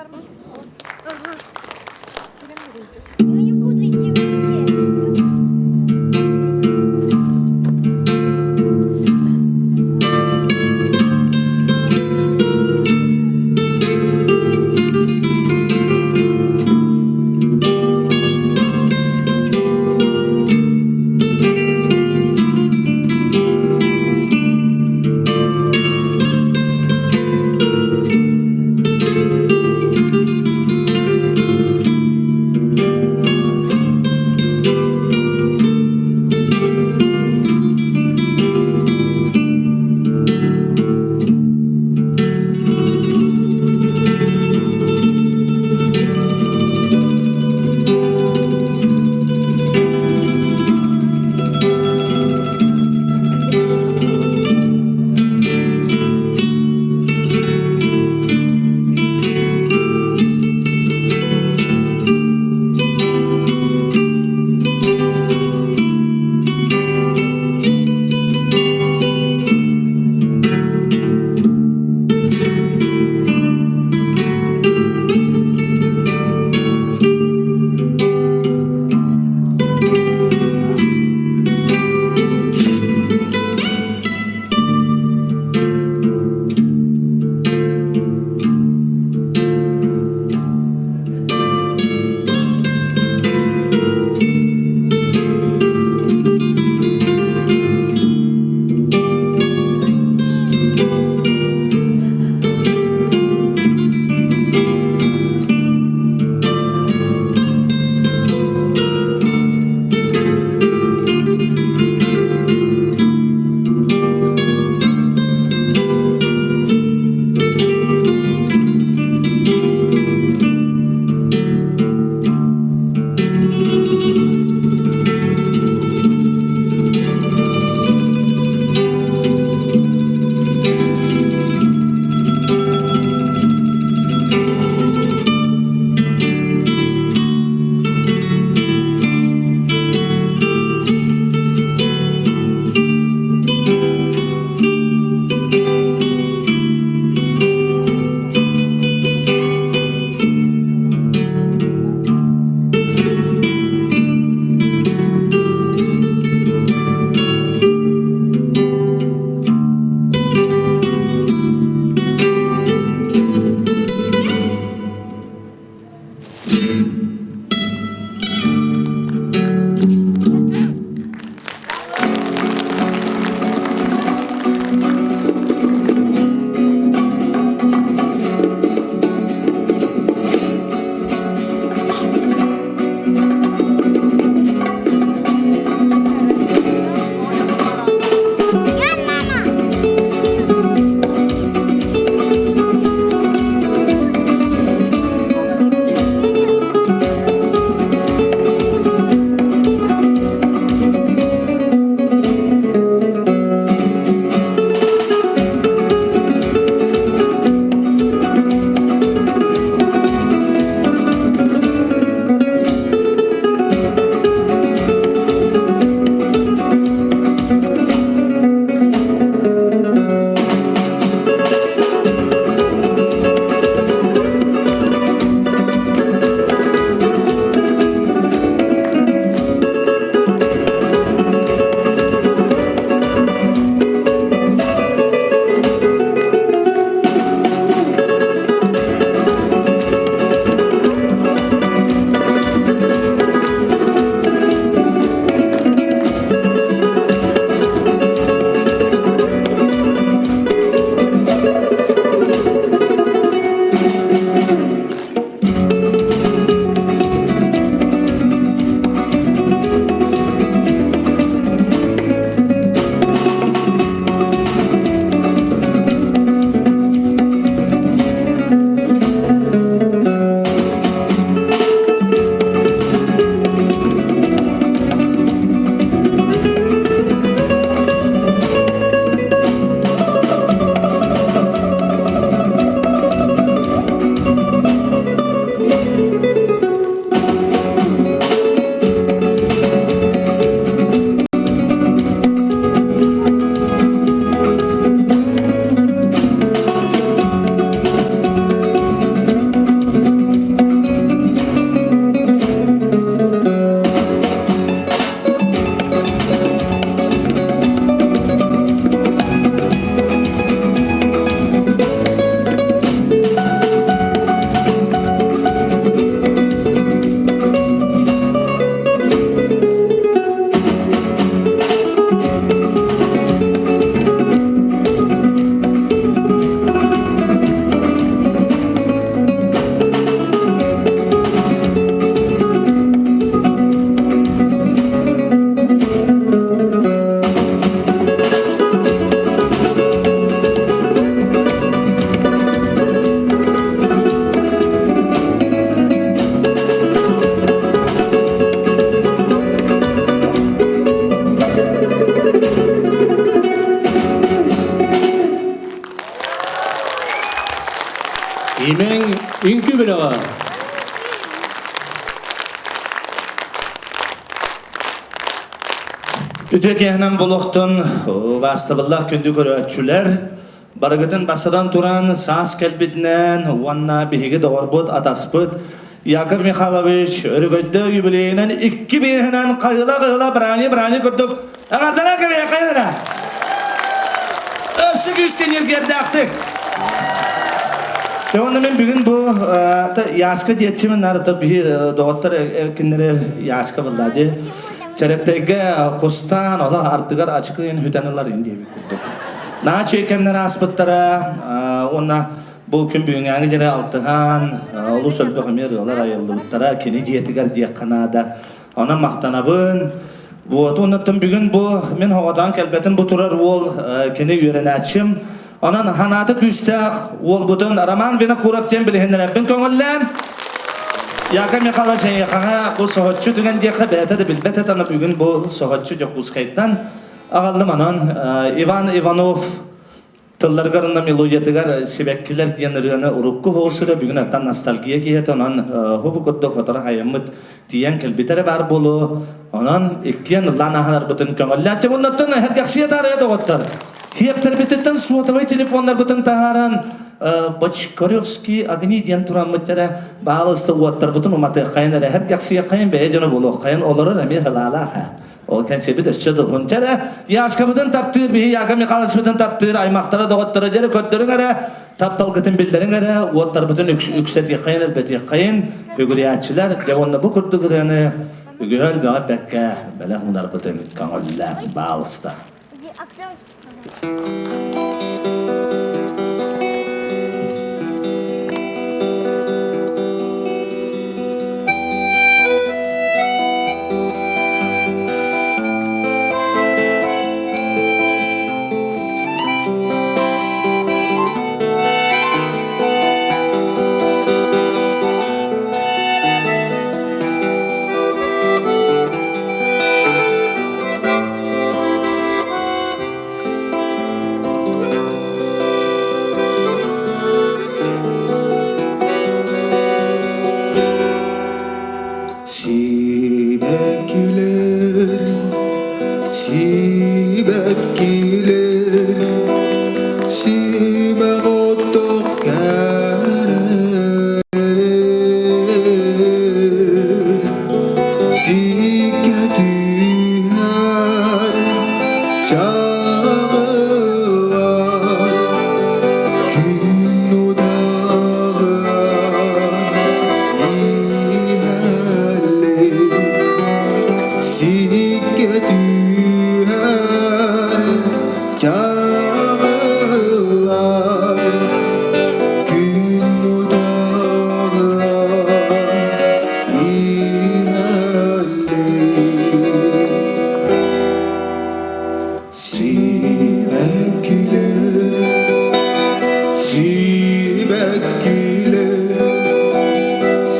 Имэҥ үҥкүү бөлөҕө. Үтүө киэһэнэн буолуохтун убаастабыллаах күндү көрөөччүлэр, барыгытын бассадан туран саас кэлбитинэн уонна биһиги доҕорбут, атаспыт Яков Михайлович өрөгөйдөөх юбилейынан икки биэһинэн хайыла-хайыла бырани-бырани курдук эҕэрдэлээн кэбиһиэххэ эрэ! Өссө күүскэ ньиргиэрдээхтик! Уонна мен бүгүн бу Яшка диэччимин нарыта биһи доҕоттор эркиннэрэр Яшка булла ди. Чэрэптэйгэ кустаан ола ардыгар ачыкыйын хүтэн ылар ин диэбит курдук. Наачы кэмнэр ааспыттара уонна бу күн бүгүҥҥээҥи диэри алтыһан олус элбэх эмиэ ырыалар айыллыбыттара кини дьиэтигэр диэххэ наада. Онон махтанабын. Вот, оннуттан бүгүн бу мин хоҕотоон кэлбэтим бу турар уол кини үөрэнээччим. Онон ханаата күүстээх уолбутун Роман Винокуров диэн билиһиннэрэбин көҥүллээн Яков Михайлович эйиэхэҕэ бу соһуччу түгэн диэххэ бэйэтэ да билбэт этэ, аны бүгүн бу соһуччу Дьокуускайтан аҕаллым. Онон Иван Иванов Тылларыгар уонна мелодиятыгар сибэккилэр диэн ырыаны урукку хоһусура бүгүн аттан ностальгия киһитэ, онон хубу курдук хоторо хайаммыт тиийэн кэлбитэ эрэ баар буолуо. Онон иккиэн ыллаан ааһарбытын көҥүллээн. Оннуттан эһэргэхсийэ таарыйа доҕоттор. Хиэптэрбититтэн суотабай телефоннарбытын таһааран Бочкаревский огни диэн тураммыт эрэ баалыста уоттарбытын уматыаххайын эрэ эһэргэхсийэххэйин бэйэ дьоно буолуоххайын олорор эмиэ хылаалаах Ол кэнсиэбит өссө да уһун. Дьэрэ, Яшкабытын таптыыр, биһи Яков Михайловичпытын таптыыр, аймахтара, доҕотторо дьэрэ көрдөрүҥ эрэ, тапталгытын биллэриҥ эрэ, уоттарбытын үксэтиэххэйин, элбэтиэххэйин, үгүрүйээччилэр, дьэ уонна бу курдук ырыаны үгүһү элбэҕи эппэккэ бэлэх уунарбытын көҥүллээн баалыста. Сибэккилэр, сибэккилэр, симэх оттох кэрэ Сиккэ түһэр чаҕылар күн удаҕар иһэллэр. Сиккэ түһэр чаҕылар күн удаҕар Сибэккилэр, сибэккилэр,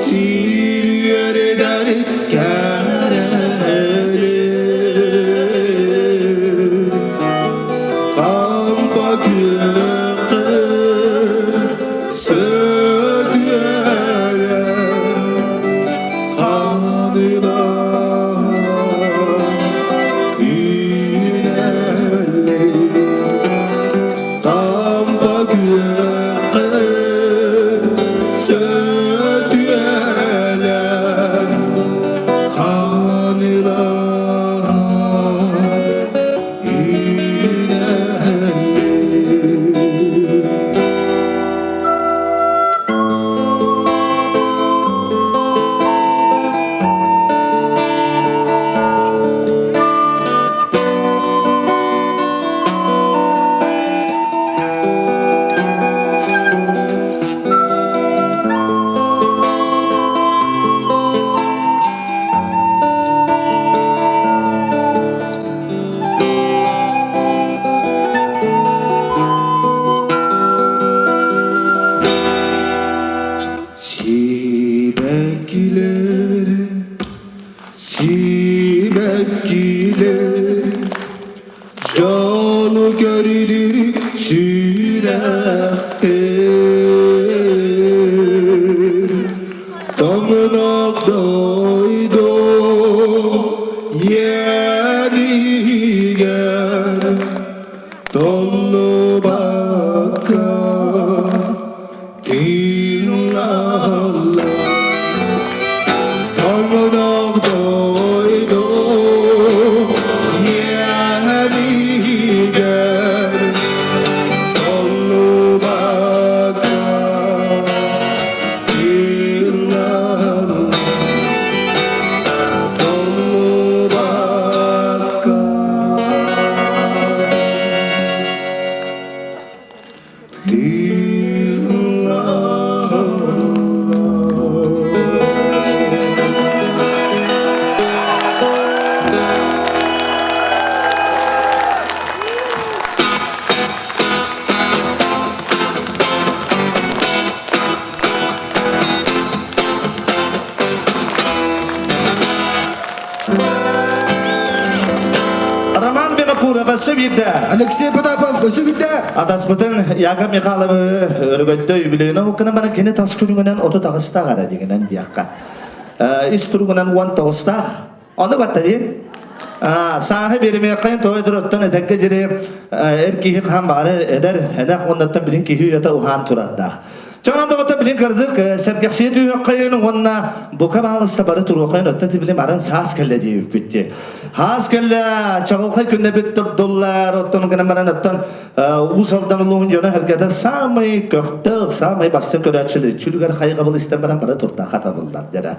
сир үөрдэр кэрэлэр. Хампа күөххэ сөтүөлэр, ханыла үүнэллэр. Хампа күөххэ сөтүөлэр, ханыла Сибэккилэр, сибэккилэр, дьолу көрүлүр сүрэхтэр. өссө биирдэ. Алексей Потапов өссө биирдэ. Атаспытын Яков Михайловы өрөгөйдө юбилейына уккынан баран кини тас күрүҥүнэн 38-таах эрэ дигинэн диэххэ. Ис туругунан 19-таах. Ону батта дии. Сааһы биэримиэххин той дороттон этэккэ дири эр киһи хаан баҕарар эдэр энэх уоннаттан билин киһи үйэтэ уһаан турардаах. Чонон доҕотто билин кырдык сэргэхсийэ түһүөххэйин уонна бука баалыста бары туруохайын оттон тибилим арын саас кэллэ диэбиппит. Хаас кэллэ чаҕылхай күннэ бүт турдуллар оттон гынан баран оттон Уус Алдан улууһун дьоно сэргэтэ саамай көхтөөх, саамай бастыҥ көрөөччүлэр чүлүгэр хайҕабыл истэн баран бары турда хатабыллар дэрэ.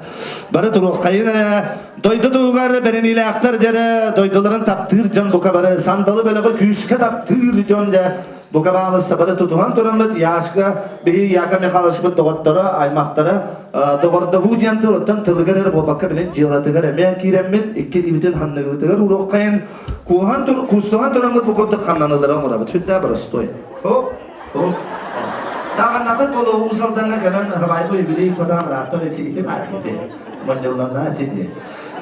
Бары туруоххайын эрэ дойду туһугар бэриниилээхтэр дьэрэ дойдуларын таптыыр дьон бука бары сандалы бөлөҕү күүскэ таптыыр дьон дьэ бука баалыста бары тутуһан тураммыт Яшка биһи Яка Михайловичпыт доҕотторо аймахтара доҕордоһуу диэн тылыттан тылыгар эрэ буолбакка билин дьыалатыгар эмиэ киирэммит икки илиибитин ханныгытыгар уруоххайын кууһан тур куустуһан тураммыт бу курдук хамнаныылары оҥоробут сүрдээх боростуой хоп хоп Тааҕаннахыт боло Уус Алдаҥҥа кэлэн хабайбы юбилей потам рааттан ити ити баар дити Монньулланна ити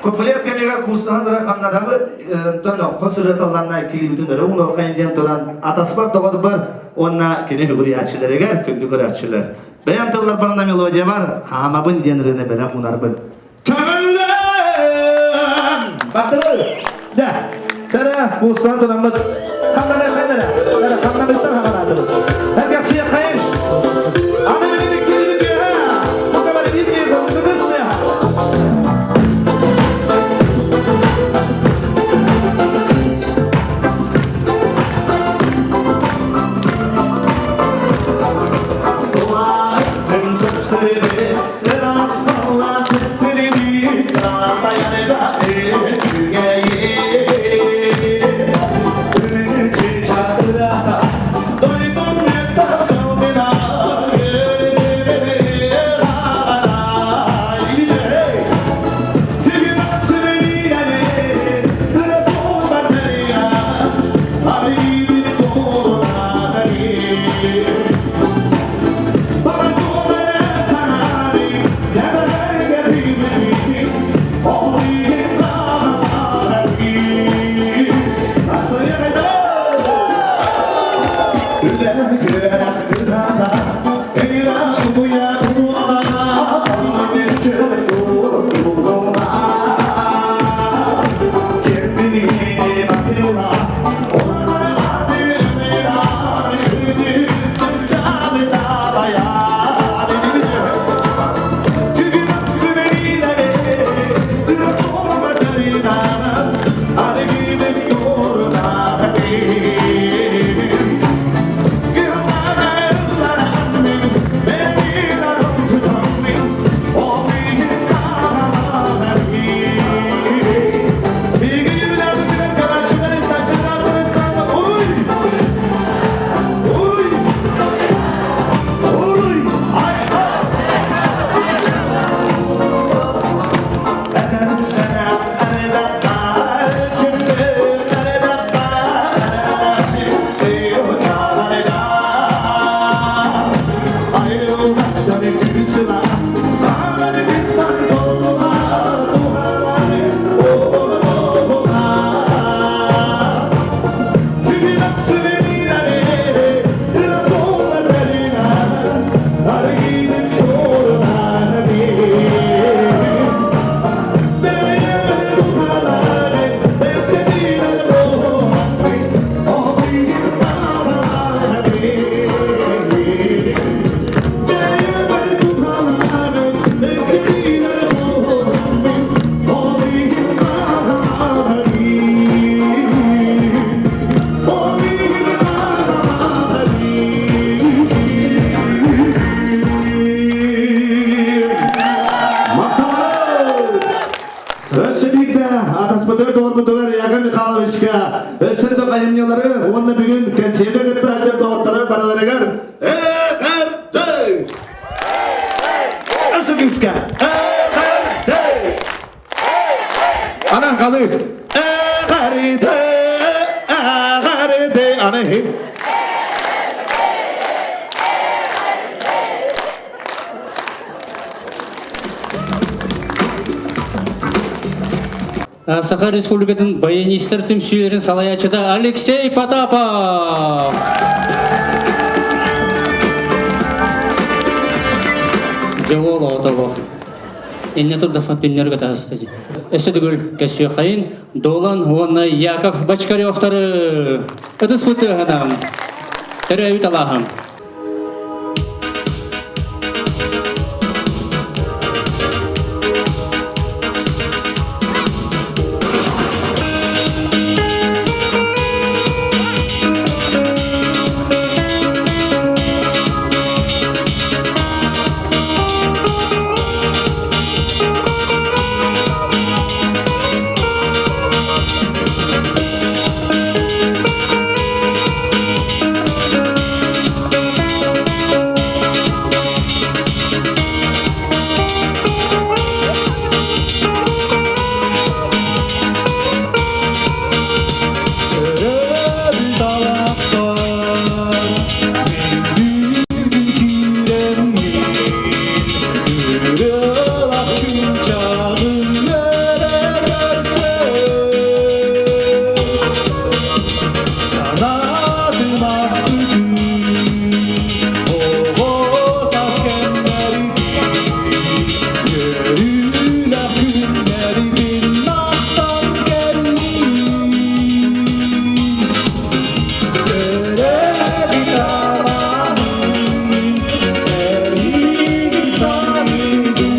Куплет кэмигэр куустуһан туран хамнанабыт, онтон хос ырыаталланна киирбитин өрө уҥуоххайын диэн туран атаспар доҕорбор уонна кини үгүрүйээччилэригэр күндү көрөөччүлэр. Бэйэм тылларбар мелодия бар, хаамабын диэн ырыаны бэлэх уунарбын. Көҥүллээн! Баттыры! Дэ! Кэрэ, куустуһан тураммыт. Ханнана хайнара? Кэрэ, ханнаныттан хаҕанаатыбыт. Эргэхсиэххэйин! Аны билин иккилибит үөһэ! Бука бары биир биир хонтугус Өссө биирдэ атаспытыгар доҕорбутугар Яков Михайловичка өссө элбэх айымньылары уонна бүгүн кэнсиэргэ кытта сылдьар доҕотторо барыларыгар эҕэрдэ! Өссө күүскэ эҕэрдэ! Ана халы эҕэрдэ эҕэрдэ аны Саха Республикатын баянистар түмсүүлэрин салайааччыта Алексей Потапов! Дьоҕол оҕото Инне турдафа түннөргө таһыстачы. Өссө төгүл кэсүөхайын Долан уонна Яков Бочкаревтары ытыс футыһанам. Төрөөбүт алааһым. Төрөөбүт алааспар мин бүгүн киирэммин Ырыалаах чыычааҕым үөрэ көрсөн Санаатым ааспытын оҕо саас кэмнэрбин Үөрүүлээх күннэрбин ахтан кэллим Төрөөбүт алааһым эйигин саныыбын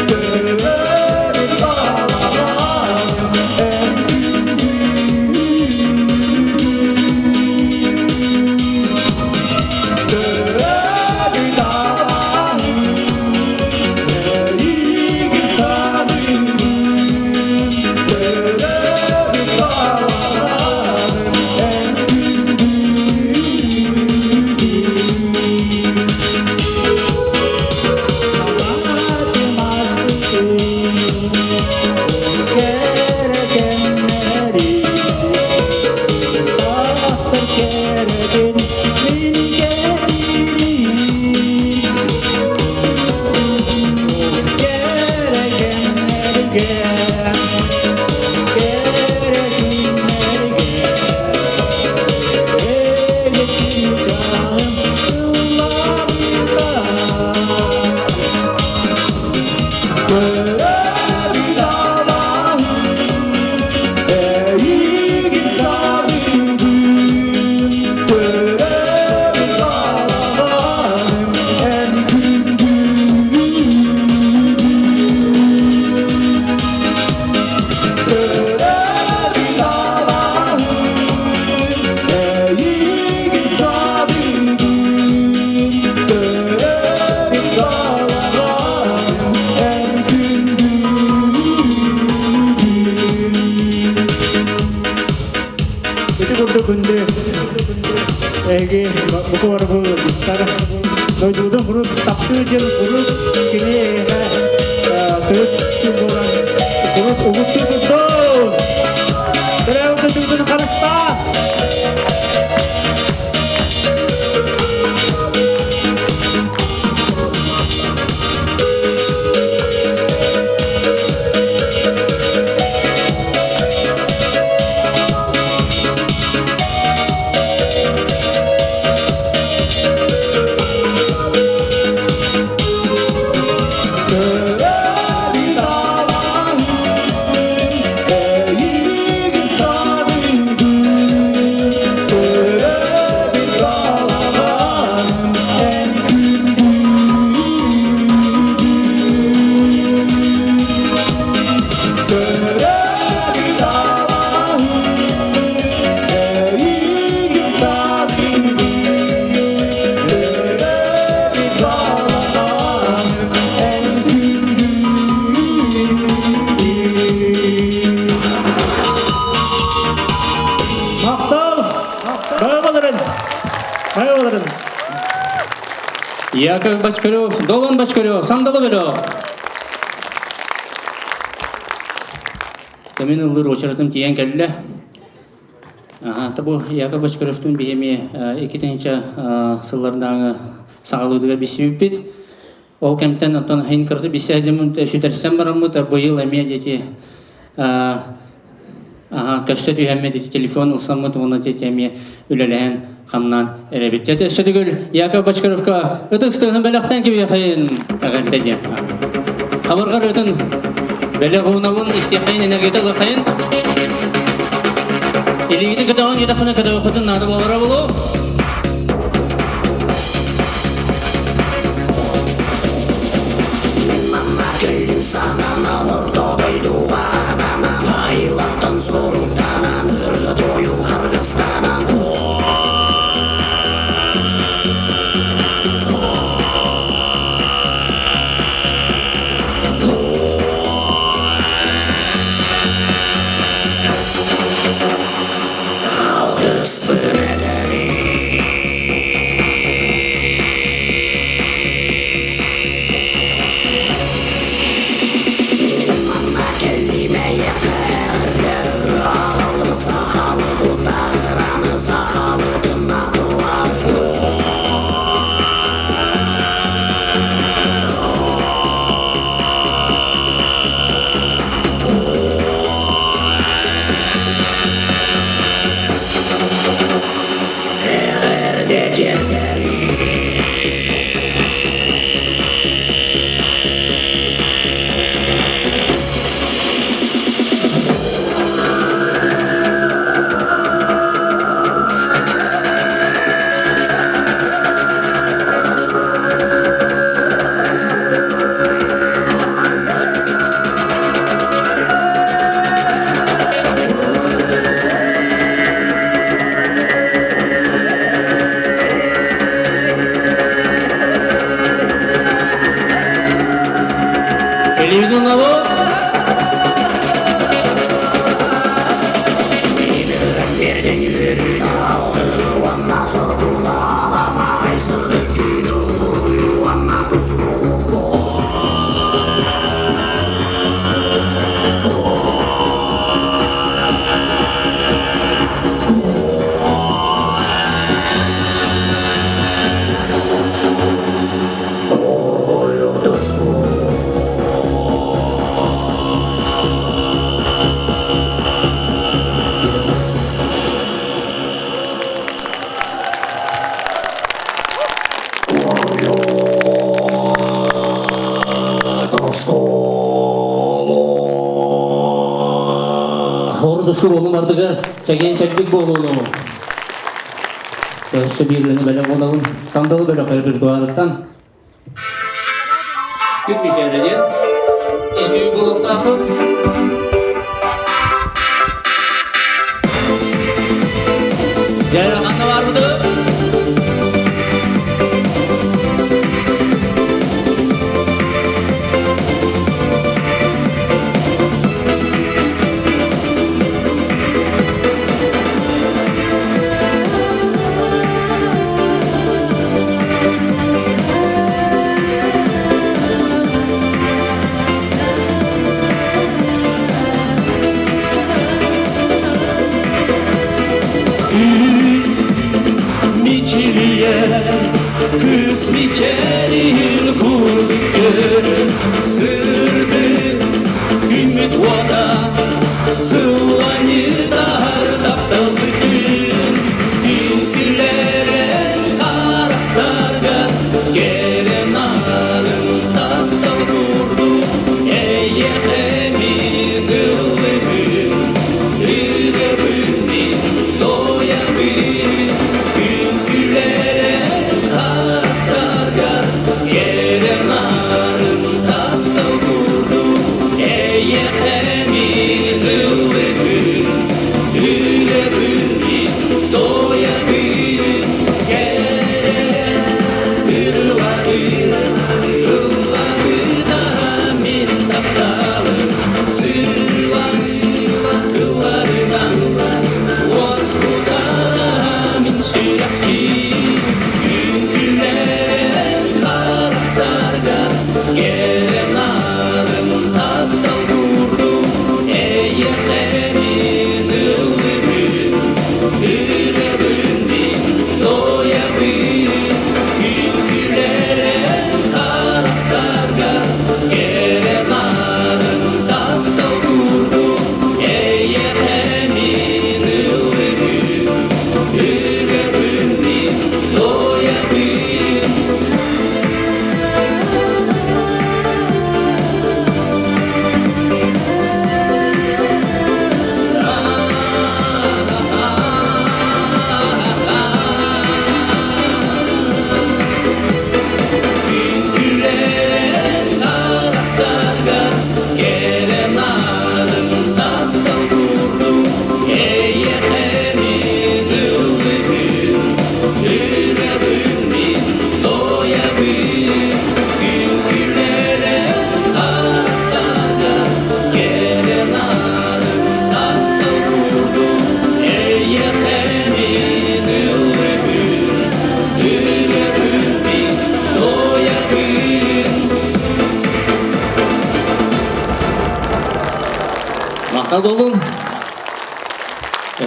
Төрөөбүт балаҕаным эн күндүгүн Төрөөбүт алааһым эйигин саныыбын Төрөөбүт балаҕаным эн күндүгүн Төрөөбүт алааһым эйигин саныыбын Төрөөбүт балаҕаным эн күндүгүн Төрөөбүт алааһым эйигин саныыбын Төрөөбүт балаҕаным эн күндүгүн Ити курдук күндү эһиги буку барбы ыалдьыттар дойдубутун куруук таптыыр дьон куруук кини эйиэхэ төрүт чын буолан куруук угуттуу турдун! Төрөөбүт дойдубутун харыстаа! Төрөөбүт алааһым эйигин саныыбын Төрөөбүт балаҕаным эн күндүгүн Төрөөбүт алааһым эйигин саныыбын Төрөөбүт балаҕаным эн күндүгүн Махтал! Баҕаларын! Баҕаларын! Яков Бочкарев, Долон Бочкарев, Сандалы бөлөх. Кэмин ыллыр очеретым тиийэн кэллэ. Ата бу Яков Бочкаревтун биһими иккитинчи сыллардааҥы саҕалыытыгар билсибиппит. Ол кэмтэн оттон хин кырты бисээдимин сүтэрсэн бараммыт быйыл эмиэ дети. Аха, көстө түһэммит ити телефон ылсаммыт уонна ити эмиэ үлэлэһэн хамнаан эрэбит. Өссө төгүл Яков Бочкаровка ытыс тыаһын бэлэхтэн кибиэхэйин эҕэрдэ диэн. Хабырҕар ытын бэлэх уунабын истиэхэйин энергията ылыахайын. Илиигитин көтөҕөн диэтэххинэ көтөҕөххүтүн наада буолара буолуо. Илиигин ылабыт. Хордуску болум ардыгар чэгиэн чэбдик буолууну. Өссө биир бэлэх буолабын. Сандалы бөлөх репертуарыттан Күн мичээрэ диэн истүү буолуохтааххын. Дьэ, ханна баарбытый? Мичилийэр кыс мичээрин курдук көрөн сырдык күммүт уота сыланьытар тапталбытын Түҥкүлэрэн харахтарга кэрэ нарын таптал курдук эйиэхэ мин ыллыыбын ырыабын мин туойабын Түҥкүлэрэн харахтарга кэрэ нарын таптал курдук эйиэхэ мин ыллыыбын ырыабын мин туойабын кэрэ ырыларын ыллабыта мин тапталым сыла тылларынан уоскутара мин сүрэхпин үҥкүүлэрэн харахтарга кэрэ нарын таптал курдук эйиэхэ мин ыллыыбын ырыабын мин туойабын үҥкүүлэрэн харахтарга кэрэ нарын таптал курдук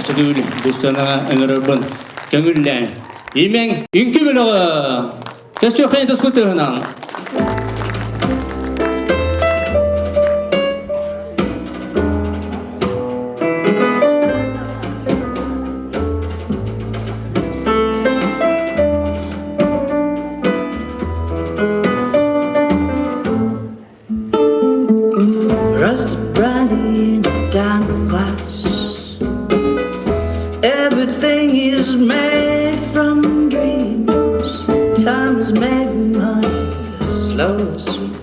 Өссө төгүл бу сценаҕа ыҥырарбын көҥүллээн. Имэҥ үҥкүү бөлөҕө! Көсүөххэ тыспытыһынан. Rusty brandy in a diamond glass. Everything is made from dreams. Time is made money, slow and sweet.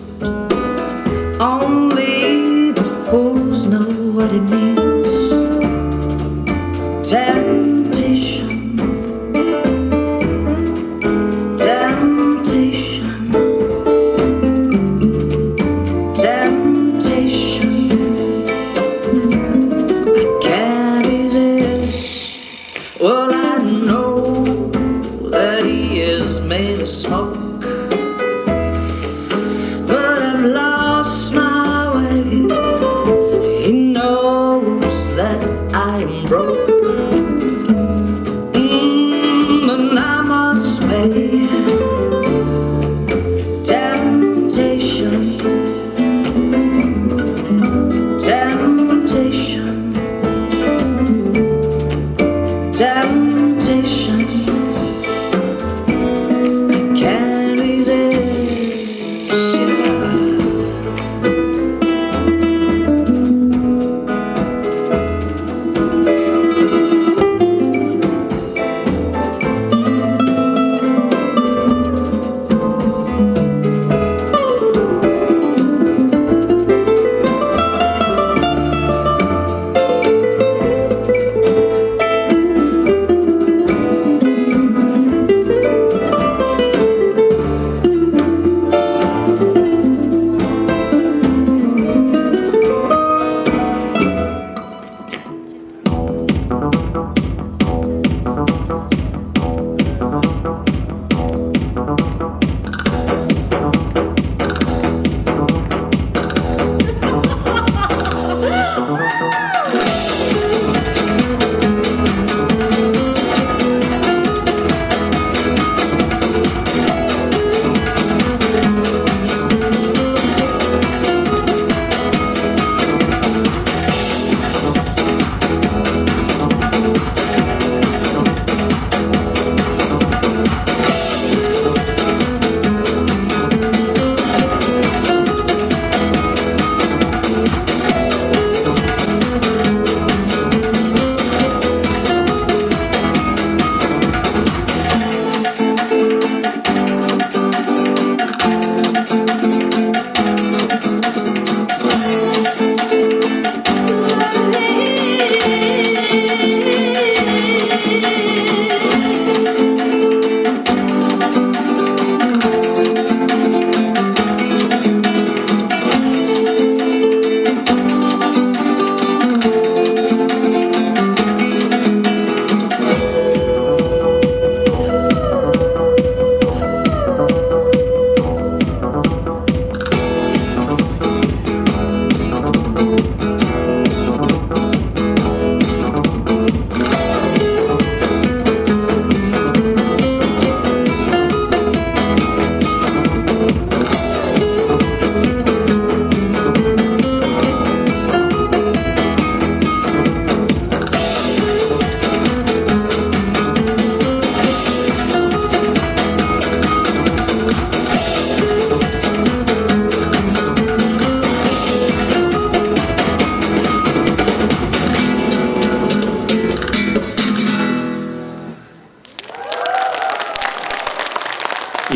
Only the fools know what it means. Temptation, temptation, temptation. I can't resist. Well, I know that he is made of smoke, but I've lost my way. He knows that I am broke. And I must pay. Temptation, temptation, temptation. I can't resist. Yeah.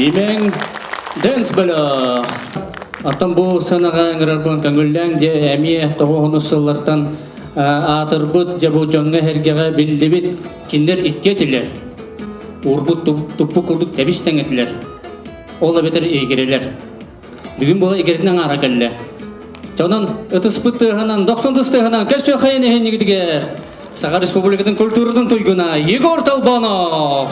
Имэҥ Дэнс бөлөх. Оттон бу сыанаҕа ыҥырарбын көҥүллээҥ дьэ эмиэ тоҕуһунус сыллартан аатырбыт дьэ бу дьоҥҥо-сэргэҕэ биллибит кинилэр икки этилэр. Уурбут туппут курдук тэбис тэҥ этилэр. Ол эбэтэр игирэлэр. Бүгүн буола игирэтин аҥаара кэллэ. Онон ытыспыт тыаһынан, дохсун тыс тыаһынан көрсүөххэйин иһиннигитигэр Саха Республикатын культуратын туйгуна Егор Толбонов!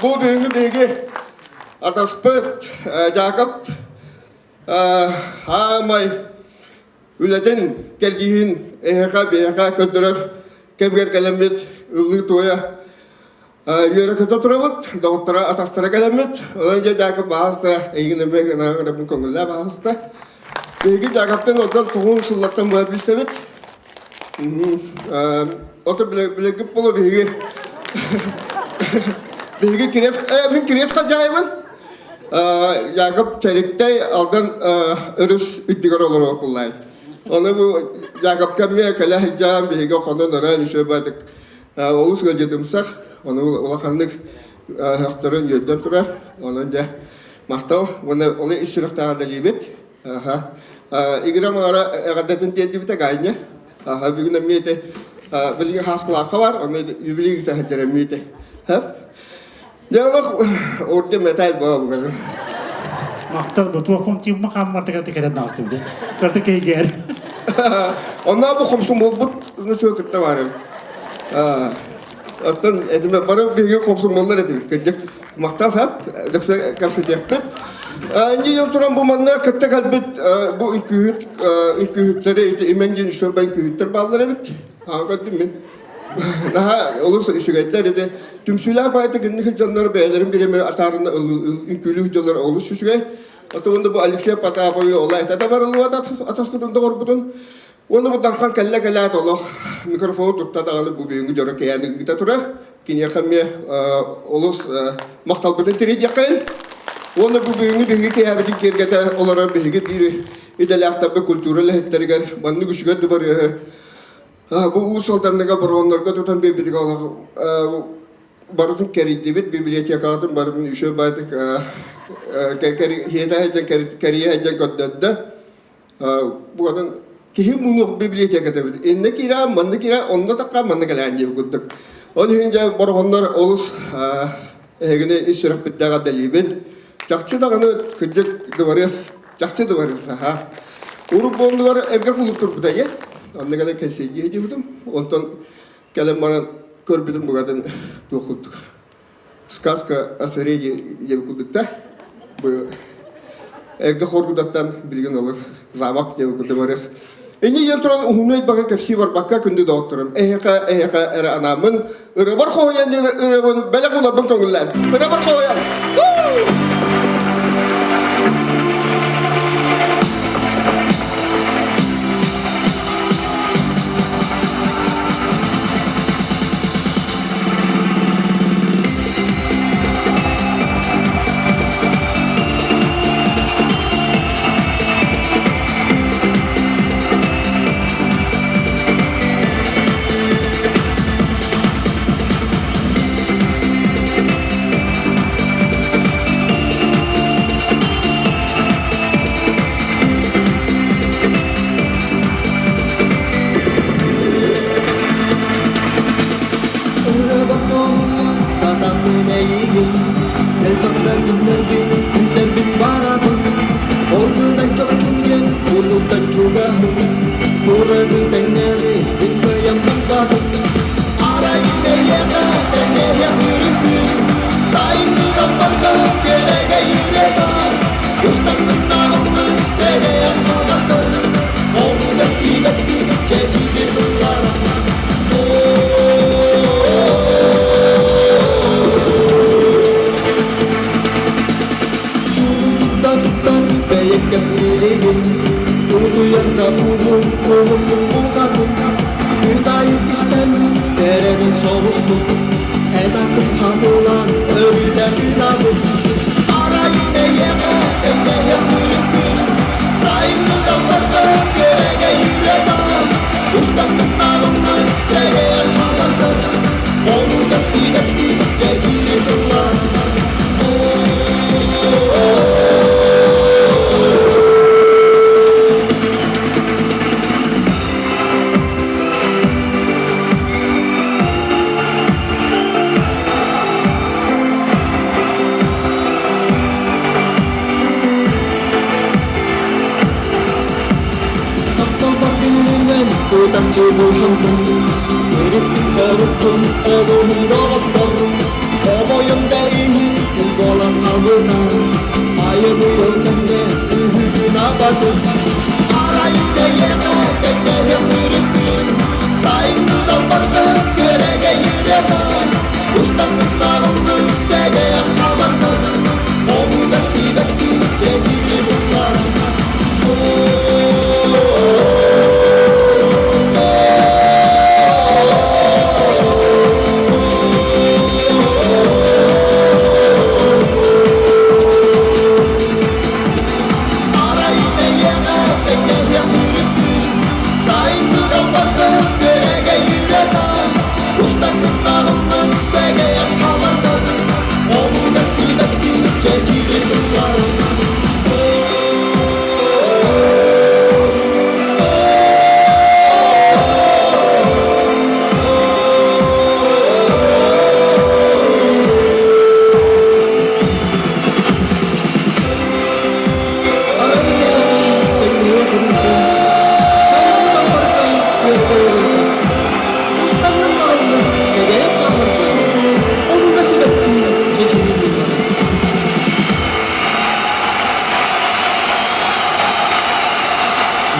Бу бүгүҥҥү биһиги атаспыт Дьаакап хаамай үлэтин кэлгиһин эһиэхэ биһиэхэ көрдөрөр кэмигэр кэлэммит ыллыы туойа үөрэ-көтө турабыт, доҕотторо атастара кэлэммит. Онон дьэ Дьаакап баһааста эйигин эмиэ гынабын көҥүллээ баһааста. Биһиги Дьаакаптан оттон тугун сыллартан быһа билсэбит. Ото билэргит буолуо биһиги биһиги кириэс мин кириэс хадьаайыбын. Якоб Чэриктэй Алдан өрүс үрдүгэр олорор буоллай. Ону бу Якобка эмиэ кэлэ сылдьан биһиги хонон өрөөн үчүгэй баатык олус ыалдьытымсах, ону улаханнык өһөхтөрүн үөрдэн турар. Онон дьэ махтал уонна ол ис сүрэхтээҕи дэлиибит. Аха. Игорь Амара эҕэрдэтин тиэрдибитэ Ганя. Аха, бүгүн эмиэ ити билигин хааскылаахха бар, онно юбилей сылдьар эмиэ ити. Дьэ олох урде металл буола буган. Махтал бу туохпун тиумма хааммартыга тикэрэн таҕыстым дии. Кырты кейгэр. Онно бу хомсомолбут сөө кытта бар. Оттон этиме бары биһиги хомсомоллар этибит. Кырдьык махтал хат, дыкса кэпсэтиэхпит. Инньэ туран бу манна кытта кэлбит бу үҥкүүһүт үҥкүүһүттэри ити имэн диэн үчүгэй үҥкүүһүттэр бааллар эбит. Аҕа көрдүм мин. Наһаа олус үчүгэйдэр ити түмсүүлээх баайта гинник дьоннор бэйэлэрин бириэмэ атаарына үҥкүүлүү дьоннор олус үчүгэй. Отон бу Алексей Потаповы ола этэ барыллыбат атаспытын доҕорбутун. Уонна бу Дархан кэллэ кэлээт олох микрофону тутта даҕаны бу бүгүҥҥү дьоро кэйээни ыыта турар. Киниэхэ эмиэ олус махталбытын тириэрдиэххэйин. Уонна бу бүгүҥҥү биһиги киэһэбитин киэргэтэ олорор биһиги биир идэлээхтэрбит культура үлэһиттэригэр маннык үчүгэй дыбарыаһы бу Уус Алданныга бороҕоннорго тутан биэрбитигэ олох барытын кэрийдибит, библиотекаҕытын барытын үчүгэй баайдык кэрийэ сылдьан көрдөрдө. Буолан киһи мунуох библиотеката эбит. Иннэ киирэ, манна киирэ, онно такка, манна кэлээн диэбит курдук. Ол иһин дьэ бороҕоннор олус эһигини ис сүрэхпиттээх дэлиибин. Чахчы даҕаны кырдьык дыбарыас, чахчы дыбарыас, аха. Урут буоллугар эргэ кулук турбута ийэ. Онно кэлэн кэнсиэрдии диэбитим. Онтон кэлэн баран көрбүтүм букатын туох курдук. Сказка о царе диэбит курдук да. Бу эргэ хоргудаттан билигин олус замок диэбит курдук барыс. Инньэ диэн туран уһуну элбэҕи кэпсии барбакка күндү доҕотторум эһиэхэ эһиэхэ эрэ анааммын ырыабар хоһуйан диэн ырыабын бэлэх уунарбын көҥүллээн ырыабар хоһуйан Сатаммын эйигин, элбэхтэ күннэрбин, күннэрбин баратын. Ол гынан чопчум диэн курдуктан чугаһын, кураты тэҥнээҕи мин кыайан барбатым. Арай эйиэхэ тэҥнэһиэх үрүккүн, сайыҥҥынан барда күөрэгэй ырыата, устан кыстааҕыммыт сэрэйэн хааларгын, ону да сиибэттик чэчиги ыллара. Чугунтан туттар бэйэккэм билигин, утуйар да угун угун букатын, Күтайып истэммин эрэнэн соҕустум, эн атын хатылаан өрүтэ тыынабын. Арайын эйиэхэ тэҥнэһиэх үрүккүн, сайыҥҥы далбарга күөрэгэй ырыата, устан кыстааҕыммыт сэрэйэр хабаргын, ону да сиибэттии чэчири тыллар. Тапталбар билинэн кытарчы буһаммын, Өрүттүм-хоруттум олуһум доҕоттор, Хомойом да иһин абыта Айыбы кэмҥэ үһүгүн абатын Арай дэйэҕэ тэҥнэһиэх үрүппүн Сайыҥҥы далбарга күөрэгэй ырыата Устаҥҥыт наҕыллык сэгэйэн хаамаргын Оҕуга сибэкки чэчири буллар. Арай эйиэхэ тэҥнэһиэх үрүппүн Сайыҥҥы далбарга күөрэгэй ырыата Устаҥҥыт наҕыллык сэгэйэн хаамаргын Оҕуга сибэкки чэчири буллар. Арай эйиэхэ тэҥнэһиэх үрүппүн Сайыҥҥы далбарга күөрэгэй ырыата Устаҥҥын наҕыллык сэгэйэн хаамаргын Хонууга сибэкки чэчири буллар.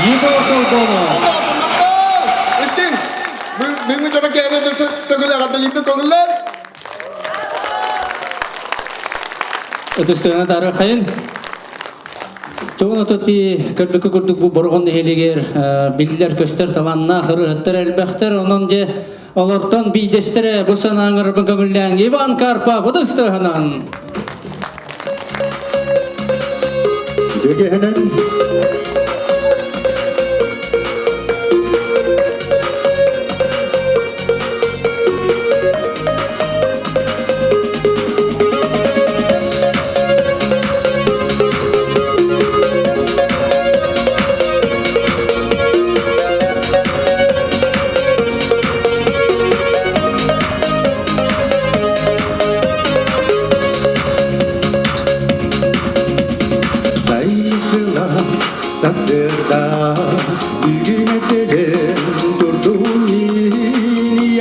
Егор Толбонов. Истиҥ! Бүгүҥҥү дьоро киэһэ төгүл эҕэрдэлиирбин көҥүллээн. Ытыстыгына тарыхайын. Тугун ототи көрбүккэ курдук бу Борҕон нэһилиэгэр биллэр көстөр талааннаах ырыһыттар элбэхтэр. Онон де олортон биирдэстэрэ бу санааҥырбын көҥүллээн Иван Карпов ытыстыгынан. Дэгиһинэн Сайсыла сарсыарда бүгүн этэлэр турдун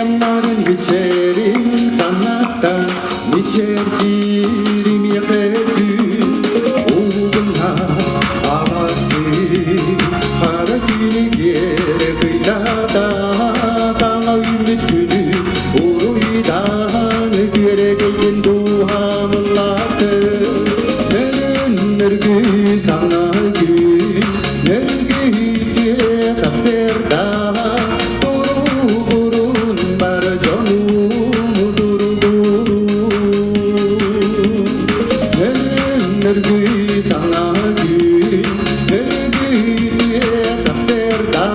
ямнарын мичэрин саната мичэрдиирим япэкүн угуна аласы хара күнүгэр кыйдата саҥа үүммүт күнү Уруйдаан күөрэгэйгин дууһам ыллааты Нөрүн саҥа күн Нөргүтүө сарсыарда Туругурун бар дьонум туругурун Нөргү саҥа күн Нөргүтүө сарсыарда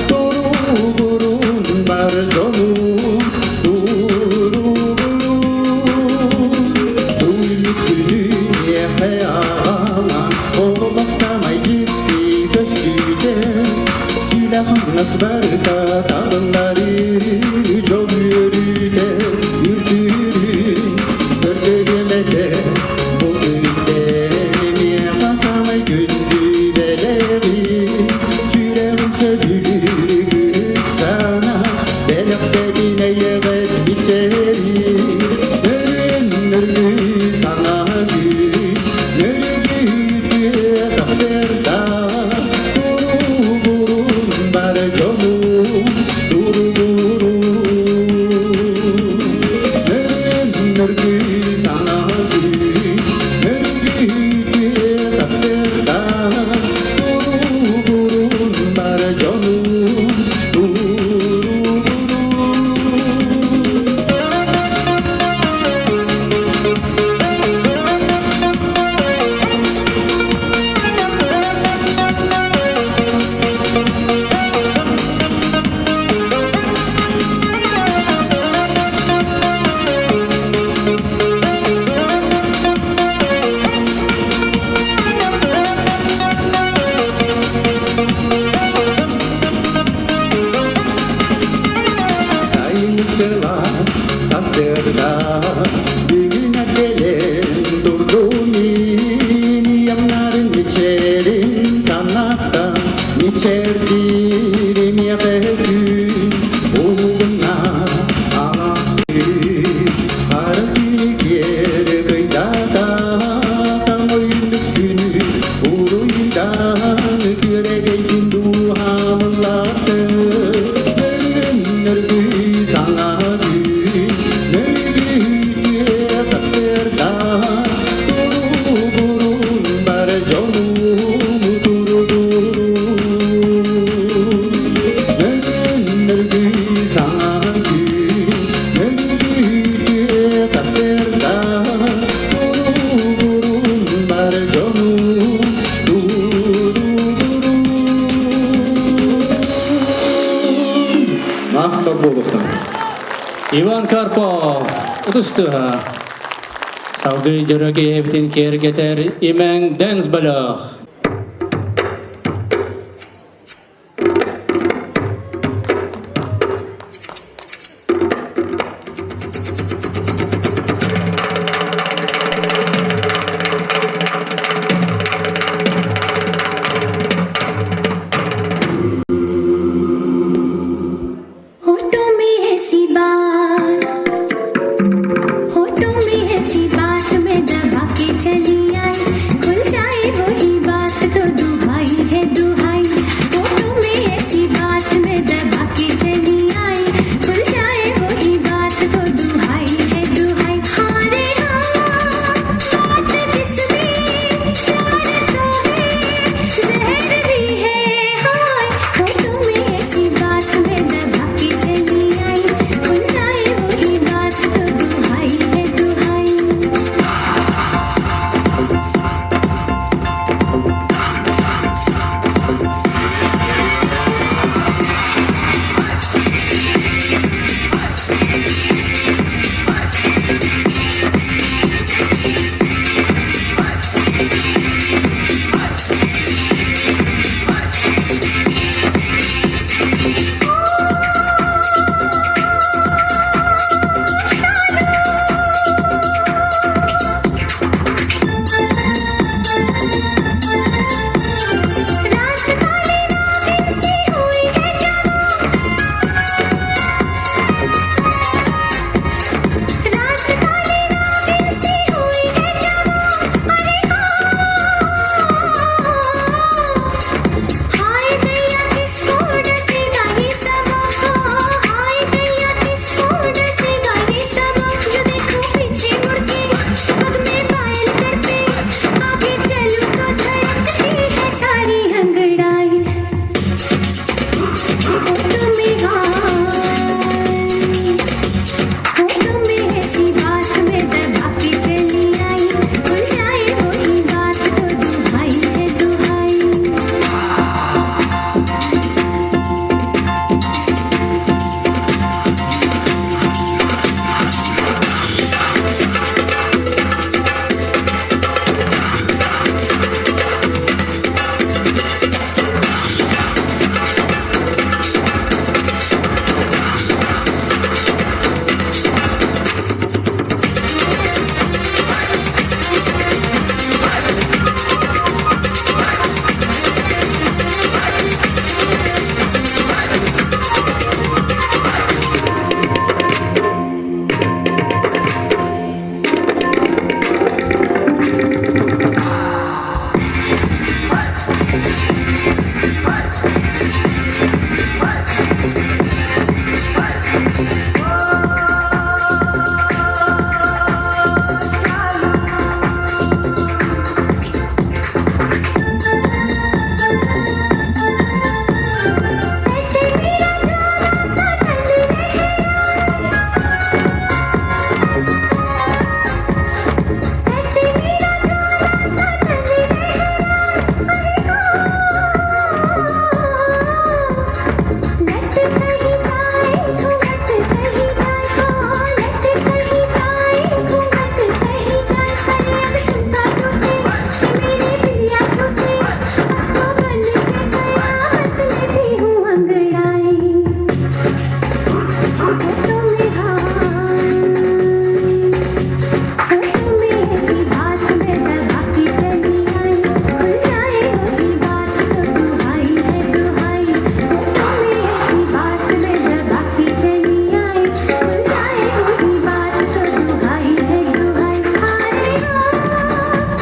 Туругурун бар дьонум туругурун Туймут күнү миэхэ аҕалан Олох самай дьикти көстүүтэ Сүлэ-хамнас барыта табыллары Дьол үөрүүтэ үрдүүрүн Көрдөрүөм этэ бу күнтэн Миэхэ самай күндү бэлэҕи Сүрэҕим сөбүлүүр сана Бэлэхтэтин эйэҕэс билсэри Өрүн өргү саҥа күн Нөргүтүө сарсыарда Туругурун бар дьонум туругурун Өрүн өргү саҥа күн Нөргүтүө сарсыарда Туругурун бар дьонум туругурун. Сайын сарсыарда бүгүн кэлэн турдум иниямнарын мичээрин санатта мичээрдиирим күн угуна аласы хара күнү киэр кыйдата. Махтал буолуохтун. Иван Карпов, ытыстыһа. Салгыы дьоро киһибитин киэргэтэр Имэҥ Дэнс бөлөх. होठों में ऐसी बात होठों में ऐसी बात मैं दबा के चली आई खुल जाए वही बात तो दुहाई है दुहाई होठों में ऐसी बात मैं दबा के चली आई खुल जाए वही बात तो दुहाई है दुहाई हाँ रे हाँ बात जिसमें प्यार का है जहर भी है हाय होठों में ऐसी बात मैं दबा के चली आई खुल जाए वही बात तो दुहाई है दुहाई। रात काली नागिन सी हुई है जवां रात काली नागिन सी हुई है जवां अरे हाँ हाय दैया किसको डसेगा ये समा हाय दैया किसको डसेगा ये समा जो देखूं पीछे मुड़ के पग में पायल तड़पे आगे चलूं तो धड़कती है सारी अंगड़ाई होठों में हाय होठों में ऐसी बात मैं दबा के चली आई खुल जाए वही बात तो दुहाई है दुहाई। ऐसे मेरा जाना सा तन ऐसे मेरा जाना सा तन लट कहीं जाए घूंघट कहीं जाए हाँ लट कहीं जाए घूंघट कहीं जाए अरे अब झुमका टूटे कि मेरी बिंदिया छूटे अब तो बन के कयामत लेती हूँ अंगड़ाई होठों में हाय होठों में ऐसी बात मैं दबा के चली आई खुल जाए वही बात तो दुहाई है दुहाई होठों में ऐसी बात मैं दबा के चली आई खुल जाए वही बात तो दुहाई है दुहाई हाँ रे हाँ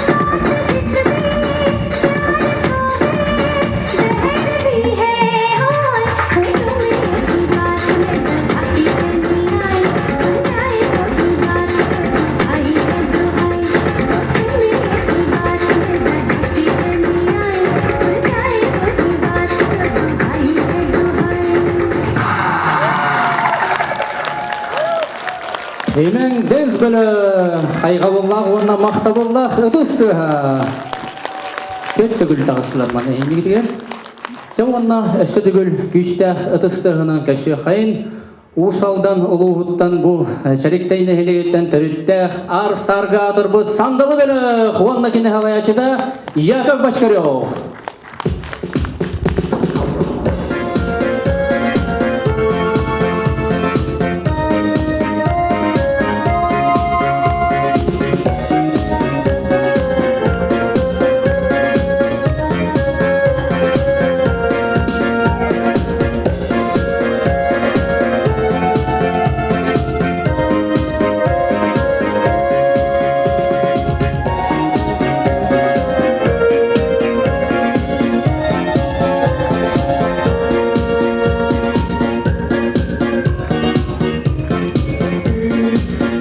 बात जिसमें प्यार का है जहर भी है हाय होठों में ऐसी बात मैं दबा के चली आई खुल जाए वही बात तो दुहाई है दुहाई होठों में ऐसी बात मैं दबा के चली आई खुल जाए वही बात तो दुहाई है दुहाई। Имэҥ Дэнс бөлөх, хайҕабыллаах уонна махтабыллаах ытыс тыаһа. Төрт төгүл таҕыстылар маны иһиннигитигэр. Дьэ уонна өссө төгүл күүстээх ытыс тыаһынан көрсүөххэйин Уус Алдан улууһуттан бу Чэриктэй нэһилиэгиттэн төрүттээх аар саарга аатырбыт Сандалы бөлөх уонна кини салайааччыта Яков Бочкарев.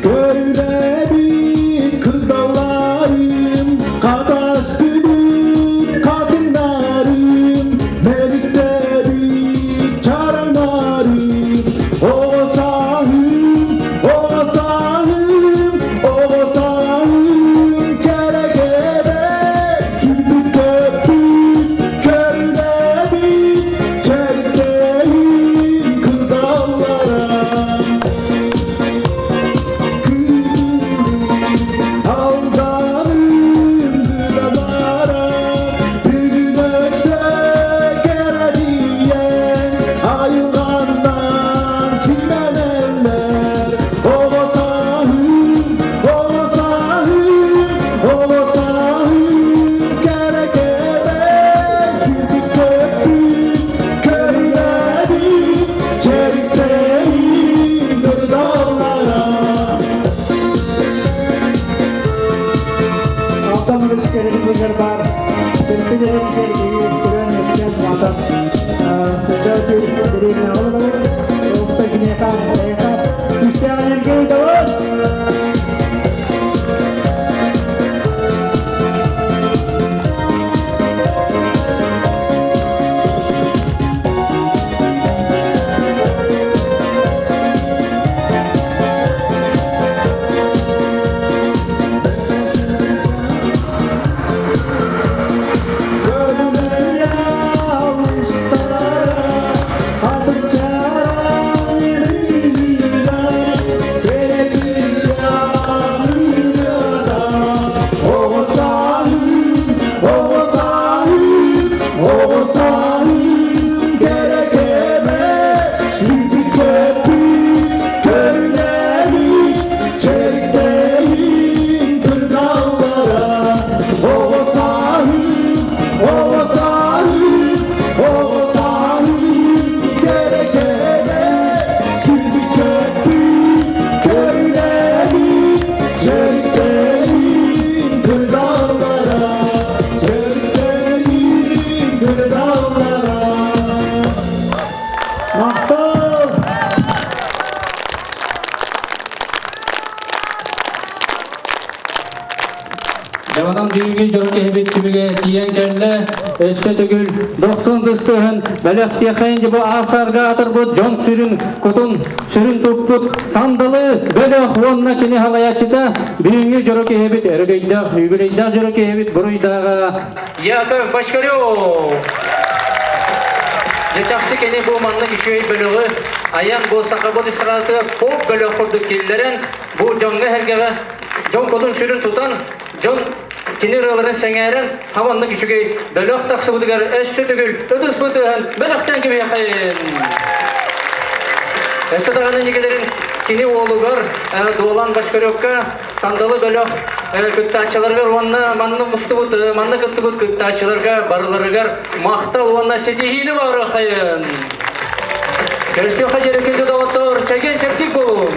Көрүлэбит кырдалларым, хатас түбүт хатыннарым, мэниктэбит чараҥнарым, оҕо сааһым, оҕо сааһым, оҕо сааһым кэрэ кэрэ, сүрбүт көппүт, көрүлэбит чэрдэйим кырдаллара. Алданым гыдалара бүгүн өссө кэрэлийэн айылҕаннан симэнэллэр оҕо сааһым оҕо сааһым оҕо сааһым кэрэ кэрэ сүрдүк көппүт көрүлэбит чэриктэйим кырдаллара. Алтан өрүскэрин бар. Төрүттү дэреккер көрөн өскөн ватан. Көтөтү деревня олорор. Оқта кинеха, эха. Күстээх энергия давай! Çektiğim kırnallara O sahip, o sahip, o sahip Gerekene sürgü köyleri Çektiğim kırnallara Çektiğim kırnallara Махтал! Дьэ, онон бүгүҥҥү дьон киһибит түмүгэ тиийэн кэллэ. Өссө төгүл дохсун тыстыһын бэлэхтиэхэйин дьэ бу аасарга атырбыт дьон сүрүн кутун сүрүн туппут сандалы бөлөх уонна кини халайааччыта бүгүҥҥү дьоро киһибит өрөгөйдөөх юбилейдаах дьоро киһибит буруйдааҕа Яков Бочкарев. Дьэ чахчы кини бу маннык үчүгэй бөлөҕү айан бу сахабыт эстрадатыгар поп бөлөх курдук киллэрэн бу дьоҥҥо эргэҕэ дьон кутун сүрүн тутан дьон кини ырыаларын сэҥээрэн хаманнык үчүгэй бөлөх тахсыбытыгар өссө төгүл ытыспыт ыһан бөлөхтөн кимиэхэйин өссө даҕаны никэлэрин кини уолугар Дуолан Бочкаревка сандалы бөлөх кыттааччыларыгар уонна манна мустубут манна кыттыбыт кыттааччыларга барыларыгар махтал уонна ситиһиини баҕарыаххайын. Көрсүөххэ диэри күндү доҕоттор, чэгиэн чэбдик буолуҥ!